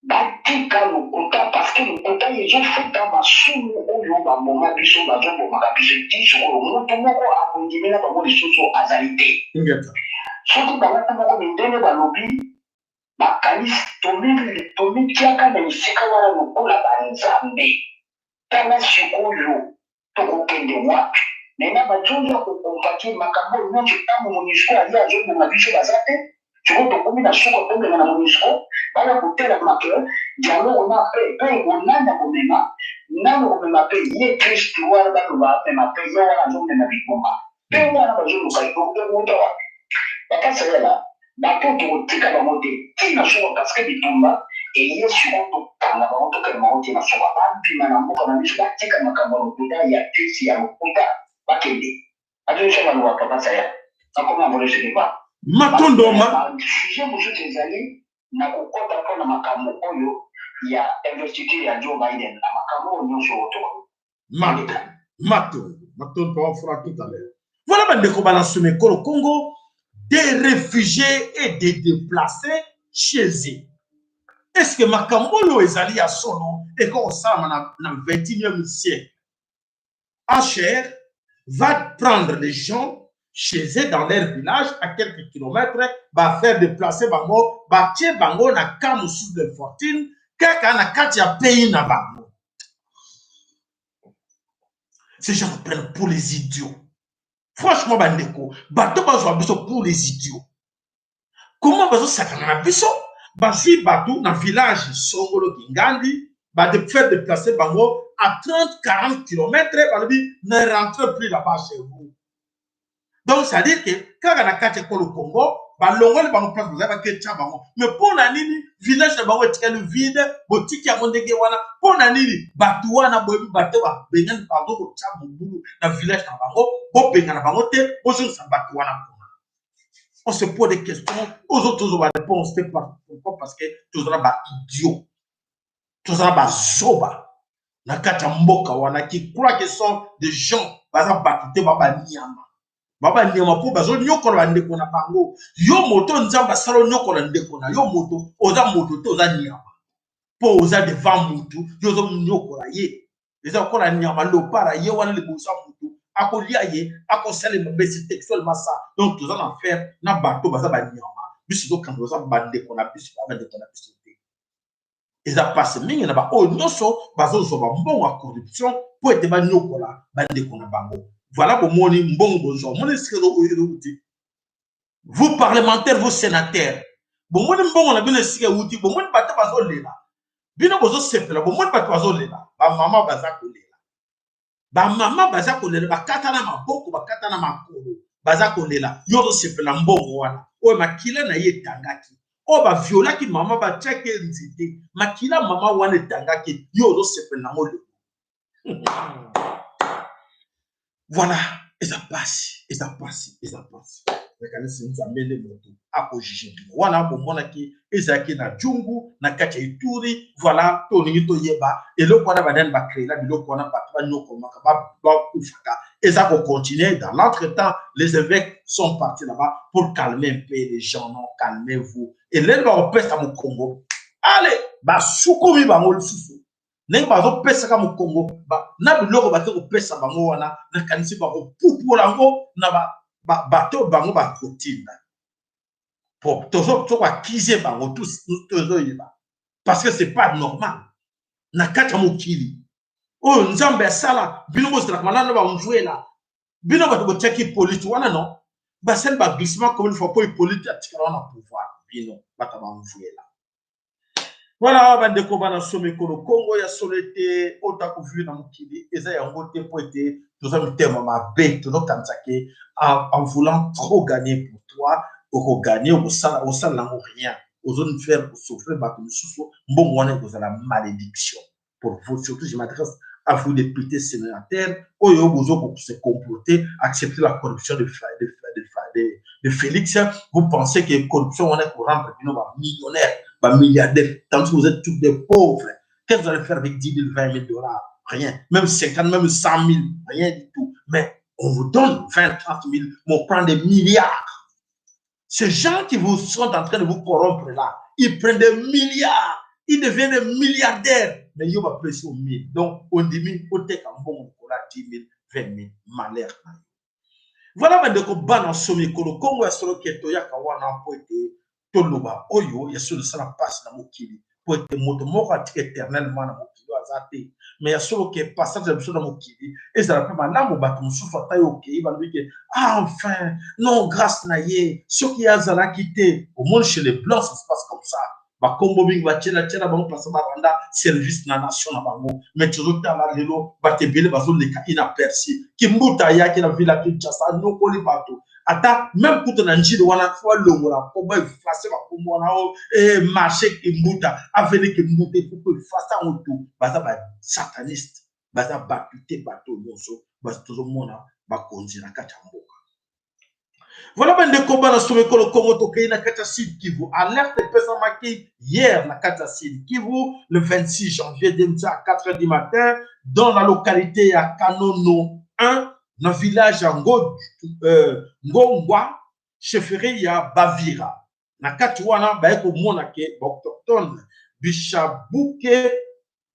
Batika lokuta parce que lokuta ezofuta masumu oyo baboma biso, bazobomaka biso ti sikoyo. Moto moko akondimela bango lisusu azali te. Soki bango moko mindele balobi bakanisi tomitiaka na esika wana lokola banzambe, tala sikoyo tokokende wapi? Maintenant bajongi ya kokompatir makambo oyo nyonso. Ntango MONUSCO aye azoboma biso, baza te. Sikoyo tokomi na suka, tobenga na MONUSCO baya kotelema ke dialogue na pe mpe onani akomema nani, okomema mpe ye Kristu wana, baloba amema mpe ye wana azomema bitumba mpe wana bazoluka ekouta wapi? Bakasayela bato, tokotika bango te ntina suka parce que bitumba eye. Sikoyo tokanga bango, tokende bango ntina suka, babima na mboka na biso, batika makambo ya lokuta ya krisi ya lokuta, bakende. Azoyesa baloba papa saya nakoma vole soki ba Matondo ma. Sujet mosusu ezali na kokɔta mpona makambo oyo ya investiture ya Joe Biden na makambo oyo nyonso oyo toko Matondo, matondo, matondo. On fera tout à l'heure. Voilà, bandeko bana ekolo Congo, des réfugiés et des déplacés chez eux. Est ce que makambo oyo ezali ya solo ekokosalama na 21e siècle? HR va prendre les gens chez eux dans leur village à quelques kilomètres, va faire déplacer bango, batie bango na camp mosusu de fortune kaka na kati ya pays na bango. Ces gens nous prennent pour les idiots. Franchement, bandeko, bato bazwa biso pour les idiots. Comment bazosakana na biso? Bazwi bato na village songolo kingandi, bade faire déplacer bango à 30 40 km, balobi ne rentrez plus là-bas chez vous. Donc c'est à dire que kaka na kati ya ekolo Congo, balongoli bango place bazali, baketya bango. Mais mpo na nini village na bango etikali vide? Botiki yango ndenge wana mpo na nini? Bato wana boyebi bato babengani bango kotya mobulu na village na bango, bobengana bango te, bozongisa bato wana kuna. On se pose des questions, ozo tozwa baréponse te. Pourquoi? Parce que tozala baidiot, tozala bazoba na kati ya mboka wana qui croit que sont des gens. Baza bato te, ba banyama, ba banyama, mpo bazonyokola bandeko na bango. Yo moto, Nzambe asala onyokola ndeko na yo moto, oza moto te, oza nyama, mpo oza devant mutu, yo ozonyokola ye. Eza lokola nyama lopara ye wana liboso ya mutu, akolia ye, akosalema besi textuellement ça. Donc toza na affaire na bato baza banyama, biso tozokanga baza bandeko na biso, bandeko na biso te. Eza mpasi mingi na baoyo nyonso bazozwa bambongo ya corruption mpo ete banyokola bandeko na bango. Voilà, bomoni mbongo bozwa, omoni esika euti. Vous parlementaires, vous sénateurs, bomoni mbongo na bino esika euti. Bomoni bato bazolela, bino bozosepela. Bomoni bato bazolela, bamama baza kolela, bamama baza kolela, bakata na maboko, bakata na makolo, baza kolela. Yo ozosepela mbongo wana oyo makila na ye etangaki, oyo baviolaki mama, batiaki ye nzete, makila mama wana etangaki, yo ozosepela nango lelo. Voilà, eza pasi, eza pasi, eza pasi. Nakanisi Nzambe nde moto akojuge bino. Wana bomonaki ezalaki na Djungu na kati ya Ituri. Voilà, tolingi toyeba eloko wana, banani bacréela biloko wana, bato banyokomaka, bakufaka, eza kocontinue. Dans l'entretemps, les évêques sont partis là-bas pour calmer un peu les gens. Non, calmez-vous. Eleni bakopesa mokongo, ale basukumi bango lisusu ndenge bazopesaka mokongo na biloko bake kopesa bango wana. Nakanisi bakopupola yango na bato bango bakotinda po tokoaccuser bango, tozoyeba, parce que c'est pas normal na kati ya mokili oyo Nzambe asala. Bino bozalaka malanda bamvwela, bino bato botiaki Hippolyte wana. Non, basali baglissement combien de fois mpo Hippolyte atikala wana pouvoir? Bino bato bamvwela. Voilà, bandeko bana somi ekolo Kongo, ya solo ete oyo takovivre na mokili eza yango te, mpo ete toza mitema mabe. Tozokanisa ke en voulant trop gagner pour toi, okogagner, okosala yango rien, ozofaire souffrir bato mosusu. Mbongo wana ekozala malédiction pour vous. Surtout je m'adresse à vous, députés, sénateurs oyo bozo se comporter, accepter la corruption de Félix. Vous pensez que corruption wana rendre bino ba millionnaire, ba milliardaire, tandis que vous êtes tous des pauvres. Qu'est-ce que vous allez faire avec 10 000, 20 000 dollars? Rien. Même 50, même 100 000, rien du tout. Mais on vous donne 20, 30 000, mais on prend des milliards. Ces gens qui vous sont en train de vous corrompre là, ils prennent des milliards. Ils deviennent des milliardaires. Mais yo bapesi yo 1000. Donc ondimi oteka mbongo likolo ya 10 000, 20 000. Malheur na yo. Voilà bandeko bana nsomi ekolo Kongo ya solo ke toyaka wana mpo ete toloba oyo ya solo esala mpasi na mokili, mpo ete moto moko atika éternellement na mokili oyo aza te. Mais ya solo ke passage ya biso na mokili ezala mpe malamu. Bato mosusu, ata yo okei, balobi ke ah, enfin non, grâce na ye, soki ye azalaki te. Omoni, chez les Blancs ça se passe comme ça. Bakombo mingi batiela tiela bango mpasa baranda service na nation na bango. Mais tozotala lelo, bato ebele bazoleka inaperçu. Kimbuta ayaki na ville ya Kinshasa, anyokoli bato, ata même kuta na Njili wana fo alongola kombo, effacer bakombo wana o marché Kimbuta, avenue Kimbuta, il faut koeffacer yango. Tu baza basataniste, baza bato te. Bato nyonso tozomona bakonzi na kati ya mboka. Voilà bandeko bana somo ekolo Kongo, tokei na kati ya Sud Kivu. Alerte epesamaki hier na kati ya Sud Kivu, le 26 janvier 2000 à 4 heures du matin, dans la localité ya Kanono 1, na village ya Ngongwa, chefferie ya Bavira. Na kati wana baye komona ke baautochtone Bishabuke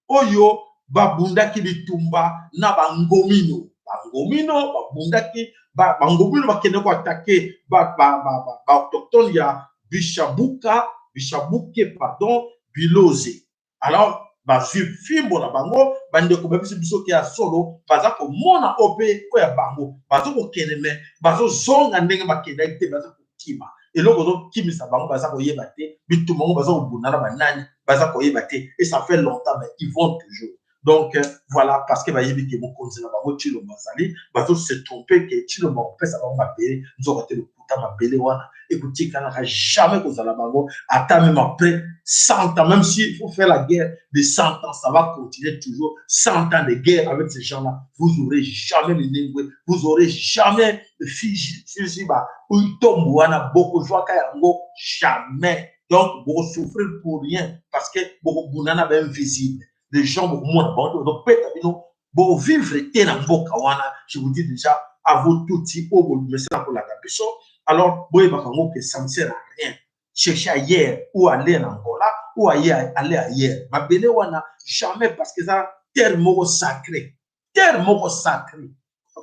oyo babundaki bitumba na Bangomino. Bangomino babundaki, Bangomino bakende koattaquer baautochtone ya Bishabuka, Bishabuke pardon, Biloze. Alors bazwi fimbo na bango. Bandeko babisi biso ke ya solo baza komona oyo mpe oyo ya bango baza kokende, me bazozonga ndenge bakendaki te. Baza kokima, eloko ozokimisa bango baza koyeba te. Bitumba yango baza kobunda na banani, baza koyeba te. Et ça fait longtemps, mais ils vont toujours. Donc voilà, parce que bayebi ke mokonzi na bango Tshilombo azali. Bazo se tromper ke Tshilombo akopesa bango mabele, nzoka te, lokuta. Mabele wana ekotikalaka jamais kozala bango, ata même après 100 ans. Même s'il faut faire la guerre de 100 ans, ça va continuer toujours. 100 ans de guerre avec ces gens-là, vous aurez jamais Minembwe, vous aurez jamais Fizi. Ba Itombo wana bokozwaka yango jamais. Donc bokosouffrir pour rien, parce que bokobunda na bainvisible. Les gens bokomona bango te, bazopeta bino, bovivre te na mboka wana. Je vous dis déjà, à vous tuti oyo bomesana kolanda biso, alors boyebaka yango que ça ne sert à rien. Chercher ailleurs ou aller en Angola ou ailleurs, aller ailleurs, mabele wana jamais, parce que eza terre moko sacré, terre moko sacré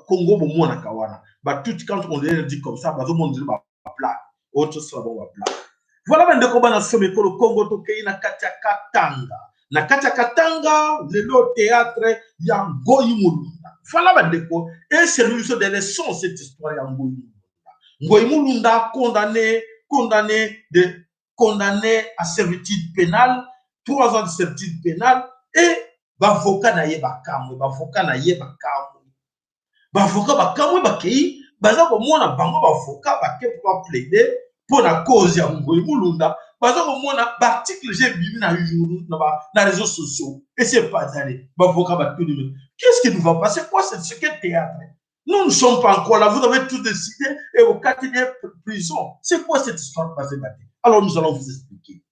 Congo. Bomonaka wana batuti, quand on dit comme ça, bazomona baplaque oyo tosala bango baplaque. Voilà bandeko bana somo ekolo Congo, tokei na kati ya Katanga. Na kati ya Katanga lelo, théâtre ya Ngoyi Mulunda. Voilà bandeko, eservi biso de leçon, cette histoire ya Ngoyi Mulunda. Ngoyi Mulunda condamné de condamné à servitude pénale, 3 ans de servitude pénale. Et bavoka na ye bakamwe, bavoka na ye bakamwe, bavoka bakamwe. Bakei, baza komona bango bavoka bake mpo baplaider mpo na cause ya Ngoyi Mulunda, baza komona baarticle je ebimi na jour na réseaux sociaux esi epanzani. Bavoka batuni: mais qu'est-ce qui nous va passer? Quoi, c'est ce que théâtre? Nous ne sommes pas encore là, vous avez tout décidé et au quartier prison. C'est quoi cette histoire passée? Alors nous allons vous expliquer.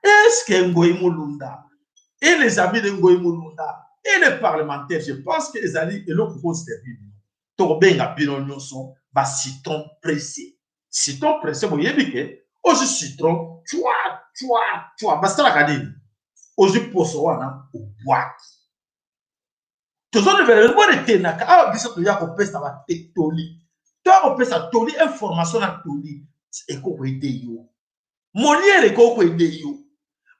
Est-ce que Ngoyi Mulunda et les amis de Ngoyi Mulunda et les parlementaires, je pense que ezali eloko koservi bino. Tokobenga bino nyonso bacitron pressé. Citron pressé, boyebi ke ozwi citron, twa twa twa, basalaka nini? Ozwi poso wana, obwaki. Tozolobela bona etenaka awa. Biso toya kopesa batetoli, toya kopesa toli, information na toli ekokoaider yo. Molière ekokoaider yo.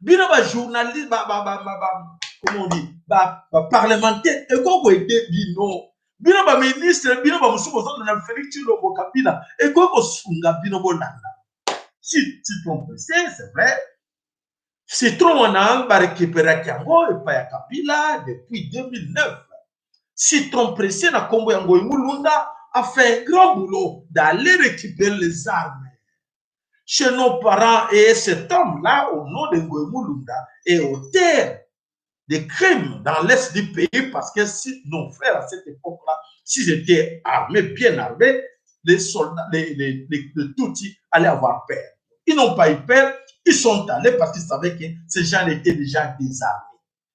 Bino bajournaliste, comment on dit, baparlementaire, ekokoaider bino. Bino baministre, bino bamosusu bozolanda Félix Tshilombo Kabila, ekoki kosunga bino. Bolanda si citron pressé, c'est vrai, citron wana barécupéraki yango epai ya Kabila depuis 2009. Citron pressé na nkombo ya Ngoyi Mulunda a fait un grand boulot d'aller récupérer les armes chez nos parents. Et cet homme-là, au nom de Ngoyi Mulunda, est auteur des crimes dans l'est du pays, parce que si nos frères à cette époque-là, s'ils étaient armés, bien armés, les soldats, les Tutsis allaient avoir peur. Ils n'ont pas eu peur, ils sont allés parce qu'ils savaient que ces gens étaient déjà désarmés.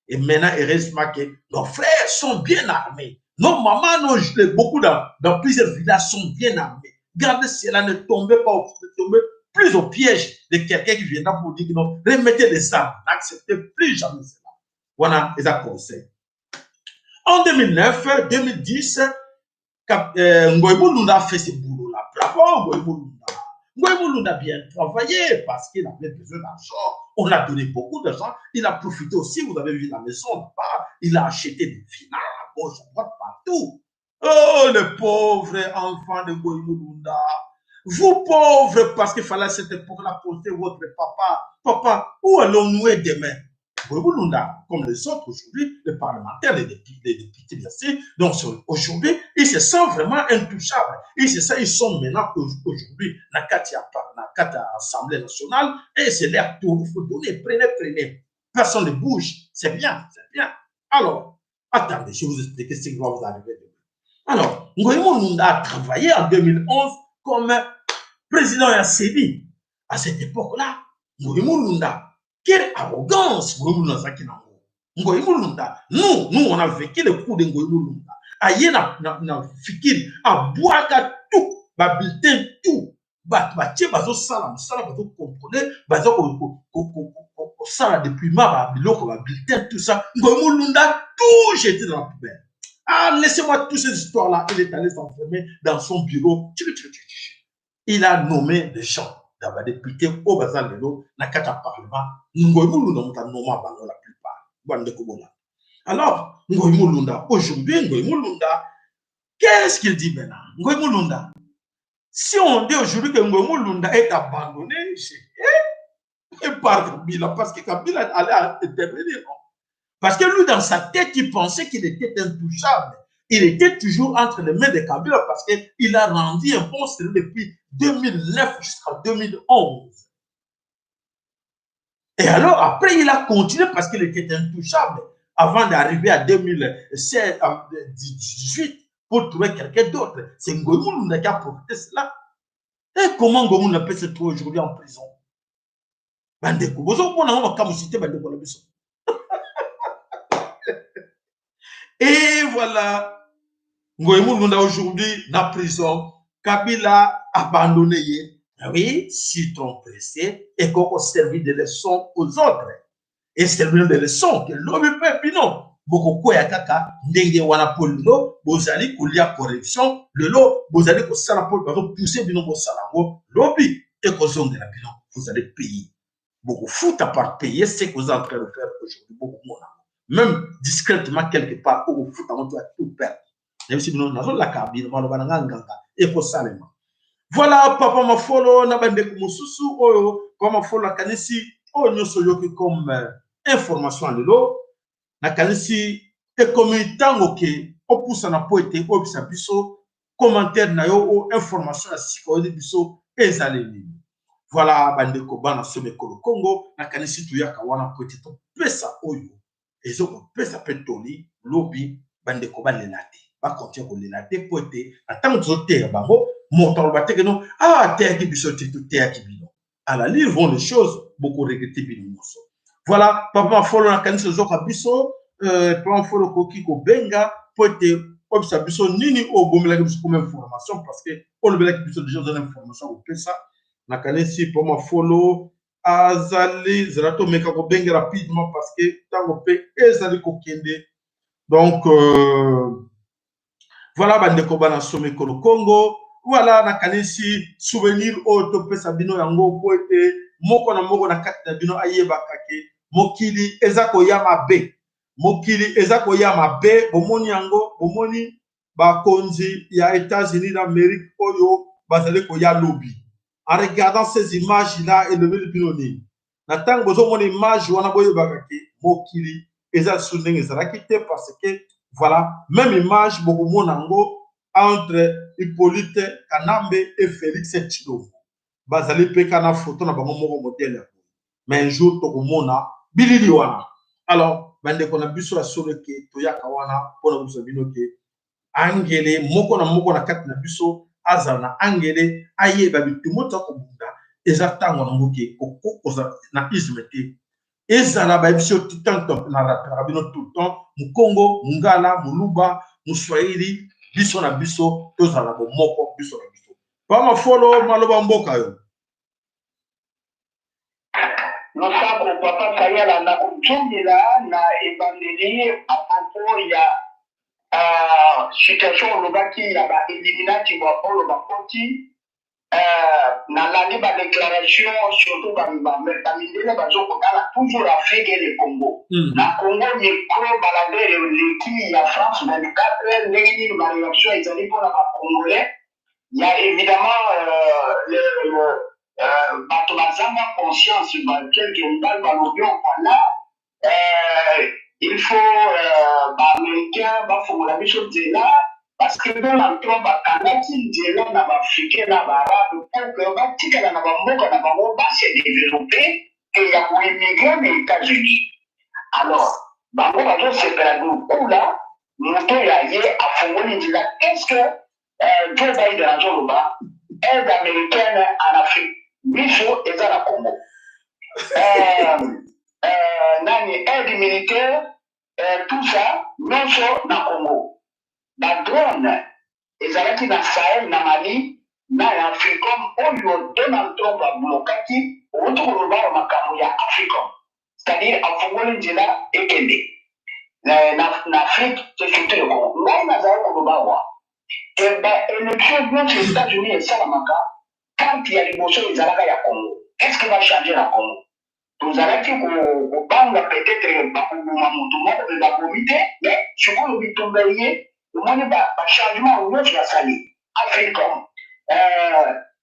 Et maintenant, heureusement que nos frères sont bien armés. Nos mamans, beaucoup dans plusieurs villages sont bien armés. Gardez cela, ne tombez pas, ne tombez plus au piège de quelqu'un qui viendra pour dire que non, remettez les armes. N'acceptez plus jamais cela. Voilà, eza conseil. En 2009, 2010, Ngoy Mulunda a fait ce boulot-là. Bravo, Ngoy Mulunda. Ngoy Mulunda a bien travaillé parce qu'il avait besoin d'argent. On a donné beaucoup d'argent. Il a profité aussi, vous avez vu la maison là-bas. Il a acheté des villas à gauche, à droite, partout. Oh, le pauvre enfant de Ngoy Mulunda. Vous pauvres, parce qu'il fallait à cette époque-là porter votre papa. Papa, où allons-nous demain? Ngoy Mulunda, comme les autres aujourd'hui, les parlementaires, les députés, bien sûr. Donc aujourd'hui, ils se sentent vraiment intouchables. Ils se sentent, ils sont maintenant aujourd'hui dans la Assemblée nationale et c'est leur tour. Il faut donner, prenez, prenez. Personne ne bouge. C'est bien, c'est bien. Alors, attendez, je vais vous expliquer ce qui va vous arriver demain. Alors, Ngoy Mulunda a travaillé en 2011 comme président ya CENI. À cette époque-là, Ngoy Mulunda, quelle arrogance Ngoy Mulunda azalaki nango. Ngoy Mulunda, nous, nous, on a vécu le coup de Ngoy Mulunda. Aye na fikiri, abwaka tout, ba bulletin tout. Bato batie bazosala mosala, bazocontrôle, baza kosala dépouillement ba biloko, ba bulletin, tout ça. Ngoy Mulunda tout jeté dans la poubelle. Ah, laissez-moi toutes ces histoires-là. Il est allé s'enfermer dans son bureau. Il a nommé des gens dans ba député oyo baza lelo na kati ya parlement. Ngoy Mulunda moto anoma bango la plupart. Bandeko bona. Alors, Ngoy Mulunda, aujourd'hui, Ngoy Mulunda, qu'est-ce qu'il dit maintenant? Ngoy Mulunda, si on dit aujourd'hui que Ngoy Mulunda est abandonné et par Kabila, parce que Kabila allait intervenir, non? Parce que lui, dans sa tête, il pensait qu'il était intouchable. Il était toujours entre les mains de Kabila parce qu'il a rendu un bon service depuis 2009 jusqu'en 2011. Et alors, après, il a continué parce qu'il était intouchable avant d'arriver à 2016, 2018 pour trouver quelqu'un d'autre. C'est Ngoy Mulunda qui a profité de cela. Et comment Ngoy Mulunda peut se trouver aujourd'hui en prison? Bandeko, bozomona ngo makambo cité bandeko na biso. Et voilà, Ngoy Mulunda aujourd'hui dans la prison, Kabila abandonné. Oui, citron pressé, et qu'on servir de leçon aux autres. Et servir de leçon, que l'homme peut, puis non. Bokokwea kaka ndenge wana po lelo bozali kolia corruption, lelo bozali kosala po bazopousser bino bosala yango, lobi ekozongela bino, vous allez payer. Bokofuta par payer ce que vous êtes en train de faire aujourd'hui, bokomona. Même discrètement quelque part, okofuta yango, tu vas tout perdre. Nayebisi bino, nazolaka bino maloba na nga nganga ekosalema. Voilà, papa Mafolo na bandeko mosusu oyo papa Mafolo akanisi oyo nyonso oyoki comme information ya lelo. Nakanisi ekomi ntango ke opusana po ete oyebisa biso commentaire na yo o information ya sika oyebi biso ezali nini. Voilà, bandeko bana somi ekolo Congo, nakanisi toyaka wana po ete topesa oyo ezokopesa mpe toli lobi bandeko balela te, bakontinue kolela te po ete na ntango tozoteya bango moto aloba te ke no ateyaki biso te, toteyaki bino. À la lire vont les choses, bokoregretter bino nyonso. Voilà, papa Mafolo, nakanisi ozoka biso. Papa Mafolo, okoki kobenga po ete oyebisa biso nini oyo obomelaki biso comme information, parce que olobelaki biso déjà oza na information kopesa. Nakanisi papa Mafolo azali zela, tomeka kobenga rapidement parce que ntango mpe ezali kokende. Donc voilà, bandeko bana somi ekolo Congo, voilà, nakanisi souvenir oyo topesa bino yango po ete moko na moko na kati na bino ayebaka ke mokili eza koya mabe, mokili eza koya mabe. Bomoni yango, bomoni bakonzi ya États-Unis d'Amérique oyo bazali koya lobi. En regardant ces images là, elobeli bino nini? Na ntango bozomona image wana, boyebaka ke mokili eza lisusu ndenge ezalaki te, parce que voilà, même image bokomona yango entre Hippolyte Kanambe et Félix Tshilombo. Bazali mpe kana photo na bango moko modèle ya boye, mais un jour tokomona bilili wana. Alors bandeko na biso ya solo ke toyaka wana mpona koyebisa bino ke angele moko na moko na kati na biso azala na angele, ayeba bitumba toza kobunda eza ntango nango ke kozala na isme te. Ezala bayebisi yo tout na rappelaka bino tout le temps, mokongo, mongala, moluba, moswahili, biso na biso tozala na bomoko biso na biso. Pa Mafolo, maloba mboka yo. Losako papa Sayala, nakozongela na ebandeli à propos ya situation olobaki ya ba Illuminati ba oyo bakoti. Nalandi ba déclaration, surtout bamindele bazokotala toujours Afrique et le Congo. Na Congo, micro baladeur eleki ya France 24. Ndenge nini ba réaction ezali mpona bacongolais? Ya évidemment bato bazanga conscience, quelque mibali balobi: voilà, il faut baaméricain bafongola biso nzela, parce que Donald Trump akangaki nzela na baafricain na baarabe pour que batikala na bamboka na bango, base développe, ke ya koémigrer na États-Unis. Alors bango bazosepela lokula moto ya ye afongoli nzela. Qu'est ce que Joe Biden azoloba? Aide américaine en Afrique, biso eza na Congo. Nani, aide militaire, tout ça nyonso na Congo. Badrone ezalaki na Sahel, na Mali, na ya Africom oyo Donald Trump ablokaki. Outi koloba makambo ya Africom, c'est-à-dire afungoli nzela ekende na Afrique, c'est surtout le Congo. Ngai nazali koloba awa ke baélection nyonso États-Unis esalamaka, carte ya liboso ezalaka ya Congo. Est ce que bachange na Congo? Tozalaki kobanga peut-être bakoboma moto moko, me babomi te. Mais sikoyo bitumba ye, omoni bachangement nyonso basali Africom,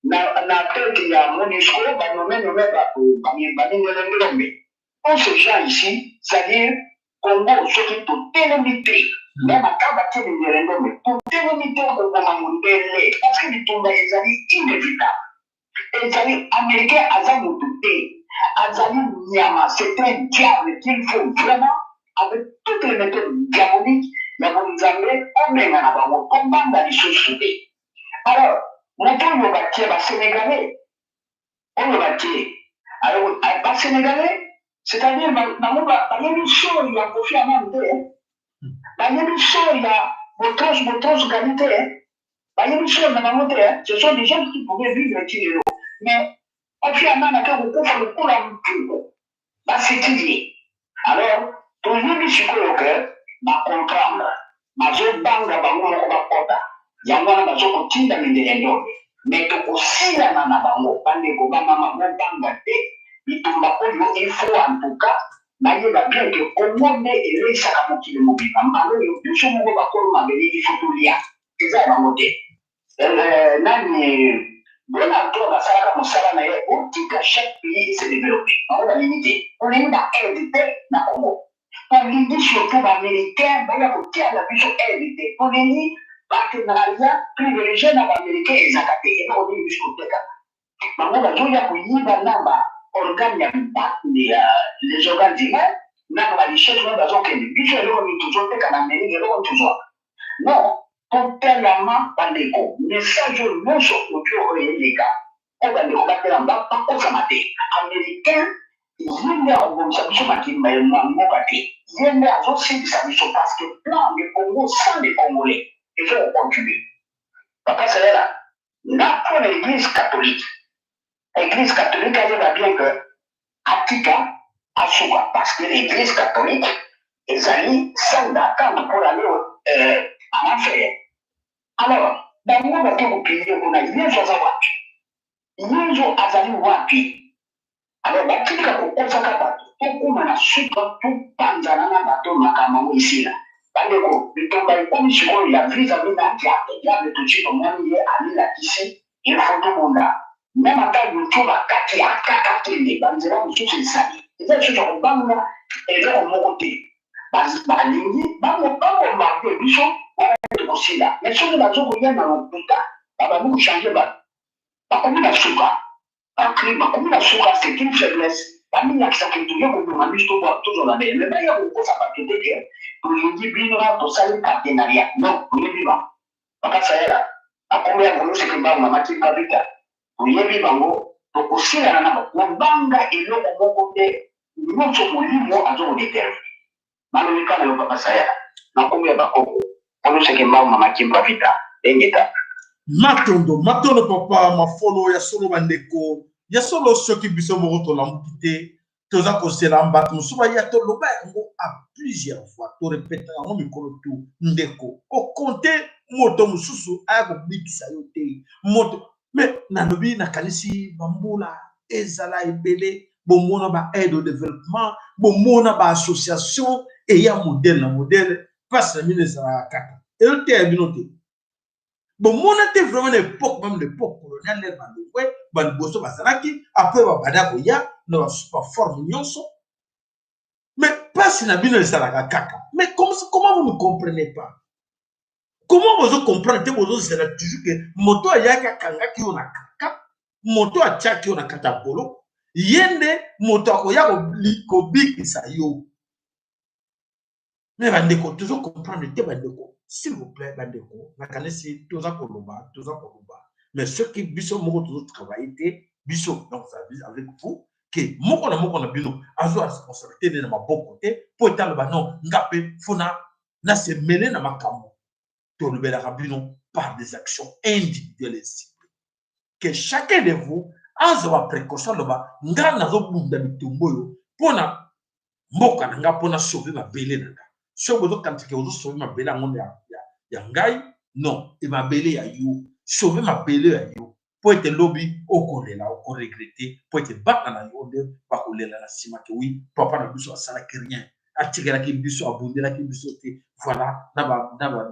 na tête ya MONUSCO banome nome bato bamindele ndombe. Pour ces gens ici, c'est-à-dire Congo, soki totelemi te, même ata batie mindele ndombe, totelemi te koboma mondele, parce que bitumba ezali inévitable. Ezali américain aza motu te, azali nyama, c'est un diable qu'il faut vraiment, avec toutes les méthodes diaboliques ya bonzambe, obenga na bango, tobanga lisusu te. Alors moto oyo batie, basénégalais oyo batie, alors basénégalais, c'est-à-dire bango bayebi sort ya Kofi Annan te, bayebi sort ya Boutros Boutros Ghali te, bayebi sort na bango te. Ce sont des gens qui pouvaient vivre ti lelo, mais Kofi Annan ake kokufa lokola mpuku, baseki ye. Alors toyebi sikoyo ke bacomprendre, bazobanga bango moko bakota yango wana, bazokotinda mindele ndombe, me tokosilana na bango. Bandeko, bamama, bobanga te. Bitumba oyo, il faut en tout cas bayeba bien ke Kongo nde eleisaka mokili mobimba. Mbala oyo biso moko bakolo mabele, il faut tolia, eza ya bango te. Nani, Donald Trump asalaka mosala na ye, otika chaque pays se développe. Bango balingi te, olingi ba aide te na Congo. Tolingi surtout baaméricain baya kotiala biso aide te. Tolingi partenariat privilégié na baaméricain ezaka te. Eloko nini biso kotekaka? Bango bazoya koyiba na ba organe ya les organes humains na barichesse oyo bazokende. Biso eloko nini tozoteka na Amérique? Eloko nini tozwaka? Non, totelama bandeko. Message oyo nyonso audio oyo eleka oyo, bandeko batelama, bakosama te. Américain ye nde akobongisa biso mboka te, ye nde azosilisa biso, parce que plan de Congo sans les Congolais ezo kocontinue. Papa Salela, na mpo na Église catholique, Église catholique ayeba bien que atika asuka, parce que l'Église catholique ezali salle d'attente pour aller en enfer. Alors bango bake kopille kuna. Yesu aza wapi? Yesu azali wapi? Alors batika kokosaka bato, tokóma na suka, topanzana na bato, makambo yango esila. Bandeko, bitumba ekomi sikoyo ya vis-à-vis na diable. Diable toci tomoni ye alilakisi, il faut tobunda. Même ata YouTube akati, akaka kende banzela mosusu ezali, eza lisusu ya kobanga eloko moko te. Balingi babombarde biso wana, tokosila. Mais soki bazokoya na lokuta, babandi kochange bato, bakomi na suka, bakomi na suka. C'est une faiblesse. Bamilakisaka toye koboma biso, tozala bele, me baya kokosa bato te ke tolingi bino, tosali partenariat. Non, toyebi bango. Bakasayela akombo ya Ngolu Mbangu, mama Kimpa Vita, toyebi bango, tokosilana na kobanga eloko moko te. Nyonso molimo azokodétermine. Balobi kaka yo, papa Sayala, na nkombo ya bakoko Oluseke Mbangu, mama Kimpa Vita, engeta. Matondo, matondo papa Mafolo. Ya solo bandeko, ya solo, soki biso moko tolamuki te. Toza kozela bato mosusu baya. Toloba yango à plusieurs fois, torepetaka yango mikolo tu. Ndeko, kokonte moto mosusu aya kobikisa yo te. Moto me nalobi, nakanisi bambula ezala ebele, bomona ba aide au développement, bomona ba association eya modèle na modèle. Mpasi na bino ezalaka kaka, ezoteya bino te. Bomona te vraiment na époque, même l'époque coloniale, l'ère balongwe baliboso bazalaki, après babanda koya na baforme nyonso. Mais mpasi na bino ezalaka kaka. Mais comment vous ne comprenez pas? Comment bozo comprendre te? Bozozela toujours ke moto ayaki, akangaki yo na kaka, moto atiaki yo na kati ya boloko, ye nde moto akoya kobikisa yo. Mais bandeko, tozo comprendre te. Bandeko, s'il vous plaît, bandeko, nakanisi toza koloba, toza koloba, mais soki biso moko tozotravaille te, biso, donc avec vous, ke moko na moko na bino azwa responsabilité nde na maboko te, mpo ete aloba: non, nga mpe faut na se mêler na makambo tolobelaka bino par des actions individuelles et ciblées, que chacun de vous azwa baprécaution, aloba: nga nazobunda bitumba oyo mpona mboka na nga, mpona sauver mabele na nga. Soki bozokanisa ke ozosauver mabele yango ya ngai, non, e mabele ya yo, sauve mabele ya yo, mpo ete lobi okolela, okoregretter, mpo ete bana na yo nde bakolela na nsima ke oui, papa na biso asalaki rien, atikelaki biso, abundelaki biso te. Voilà, na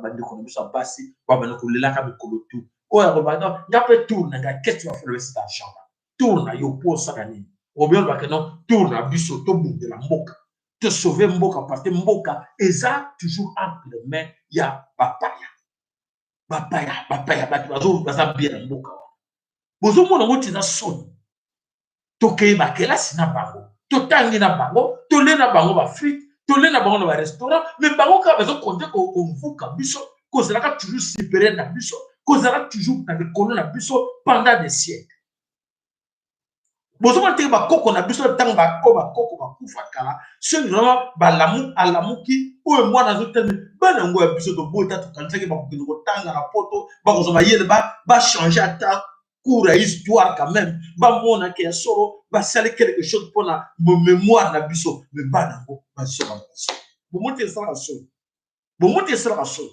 bandeko na biso ya basi babanda kolelaka mikolo tu. Oyo akoloba: non, nga mpe tour na ngai. Qu'est-ce que tu vas faire avec cet argent là? Tour na yo mpo osala nini? Obi olobaka: non, tour na biso, tobundela mboka, tosauve mboka, parce que mboka eza toujours entre les mains ya bapaya. Bapaya, bapaya, bato baza bien na mboka wana. Bozomona ngo ti eza soni. Tokei bakelasi na bango, totangi na bango, tolie na bango bafrite, tolie na bango na barestaurant, mais bango kaka bazokonte kovuka biso, kozalaka toujours supérieur na biso, kozala toujours na likolo na biso pendant des siècles. Bozomona teke bakoko na biso, ntango oyo bakoko bakufa kala, soki vraiment balamu alamuki, oyo mwana azotelemi, bana yango ya biso tobota, tokanisaki bakokende kotanga na Poto, bakozwa mayele, bachange ata cours ya histoire quand même, bamonake ya solo basali quelque chose mpona mémoire na biso. Mais bana yango bazoka na biso, bomoni te esalaka solo, bomoni te esalaka solo.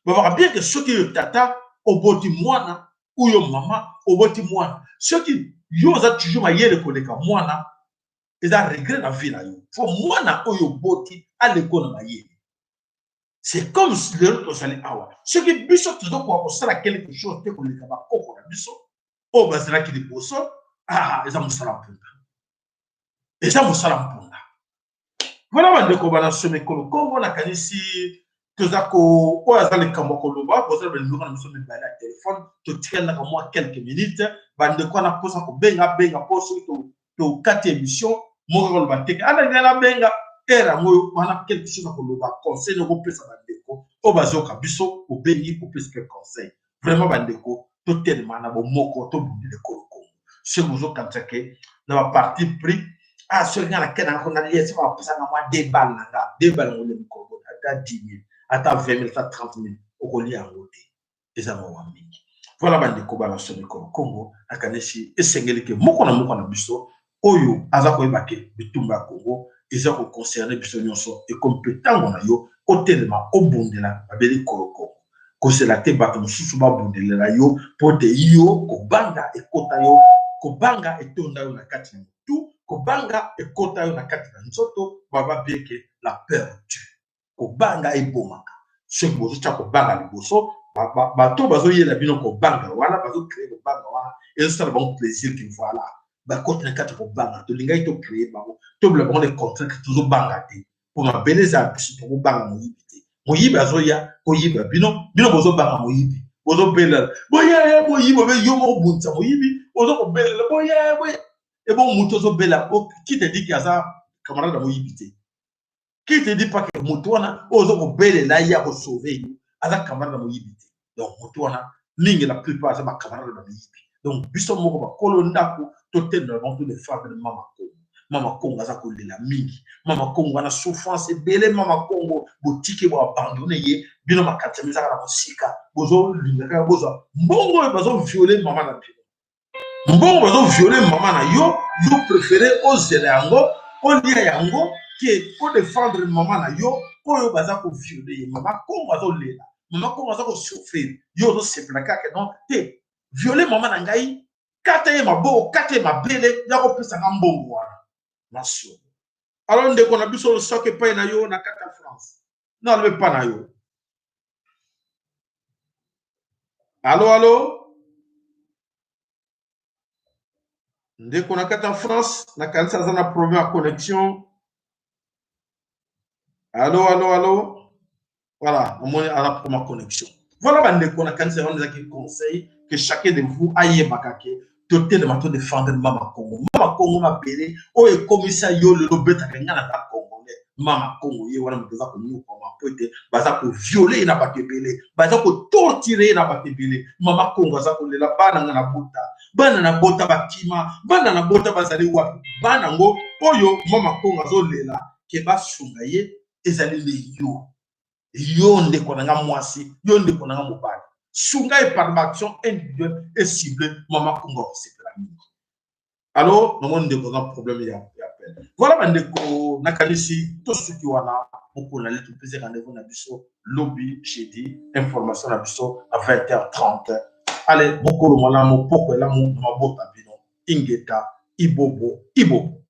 Babaka bien ke soki yo tata oboti mwana, oyo mama oboti mwana, soki yo oza toujours mayele koleka mwana, eza regret na vie na yo. Faut mwana oyo oboti aleko na mayele. C'est comme lelo tozali awa, soki biso tozokoka kosala quelque chose te koleka bakoko na biso oyo bazalaki liboso, ah, eza mosala mpunda, eza mosala mpunda. Voilà, bandeko bana ekolo Kongo, nakanisi toza ko oyo aza likambo ya koloba, bozala banimero na biso mibale ya telefone. Totikalaka mwa quelques minutes. Bandeko wana mposa kobenga, benga, mpo soki tokati émission moko, koloba teke ana ngai nabenga ere yango oyo wana, quelque chose ya koloba, conseil nokopesa bandeko oyo bazoyoka biso, obengi, opesi mpe conseil. Vraiment, bandeko, totelema na bomoko, tobundela ekolo Kongo. Soki bozokanisa ke na baparti pris, ah, soki ngai nakendanga kuna lie, soki bapesanga mwa deux balles na nga, deux balles yango nde mikolo, ata 10 000, ata 20 000, ata 30 000, okolia yango te. Eza mawa mingi. Voilà, bandeko bana so mikolo Kongo, nakanisi esengeli ke moko na moko na biso oyo aza koyeba ke bitumba ya Kongo eza koconcerne biso nyonso, ekomi mpe ntango na yo otelema, obundela mabele kolo Kongo. Kozela te bato mosusu babundelela yo, mpo te yo kobanga ekota yo, kobanga etonda yo na kati na motu, kobanga ekota yo na kati na nzoto. Baba bien ke la peur tue, kobanga ebomaka. Soki bozotya kobanga liboso, bato bazoyela bino kobanga wana, bazocrée kobanga wana, ezosala bango plaisir ke voilà, bakoti na kati ya kobanga. Tolingaki tocrée bango, tobela bango le contraire ke tozobanga te, mpo mabele eza ya biso, tokobanga moyibi te. Moyibi azoya koyiba bino, bino bozobanga moyibi, bozobelela: boya boyiba. Obe yo moko obundisa moyibi, oza kobelela: boya, boya. Ebongo moto ozobela, qui te dit ke aza camarade ya moyibi te? Qui te dit pas ke moto wana oyo oza kobelela ye akosauve yo aza camarade ya moyibi te? Donc moto wana mingi, la plupart, aza bacamarade ya moyibi. Donc biso moko bakolo ndako, totelemela bango, todefendre mama Kongo. Mama Kongo aza kolela mingi, mama Kongo ana souffrance ebele. Mama Kongo botiki, boabandonne ye. Bino makanisi ezaka na mosika, bozolinga kaka bozwa mbongo oyo bazoviole mama na bino, mbongo bazoviole mama na yo. Yo préféré ozela yango. olia yango ke odefendre mama na yo oyo baza koviole ye. Mama Kongo azolela, mama Kongo aza kosouffrir, yo ozosepela kaka non te, viole mama na ngai, kata ye maboko, kata ye mabele, ya kopesa nga mbongo wana masumu. Alors ndeko na biso, losako epai na yo na kati ya France, nalobi epai na yo. Alo, alo, ndeko na kati ya France, nakanisi aza na problème ya connexion. Alo, alo, alo, voilà, namoni aza problème ya connexion. Voilà bandeko, nakanisi yango ezalaki conseil que chacun de vous ayebaka ke totelema, todefendre mama Congo. Mama Congo, mabele oyo ekomisa yo lelo obetaka nga na congolais. Mama Congo ye wana moto aza konyokwama po ete baza koviole ye na bato ebele, baza kotortire ye na bato ebele. Mama Congo aza kolela: bana nga na bota, bana na bota bakima, bana na bota bazali wapi? Bana ngo oyo mama Congo azolela ke basunga ye ezali nde yo. Yo ndeko na nga mwasi, yo ndeko na nga mobali, sunga ye par baaction individuelle et ciblée. Mama Congo akosepela mingi. Alors namoni ndeko aza problème ya appel. Voilà bandeko, nakanisi tosuki wana mokolo na leki. Topesi rendez-vous na biso lobi jeudi, information na biso na 20h30. Ale, mokolo malamu, poko elamu na mabota bino. Ingeta, ibobo, ibobo.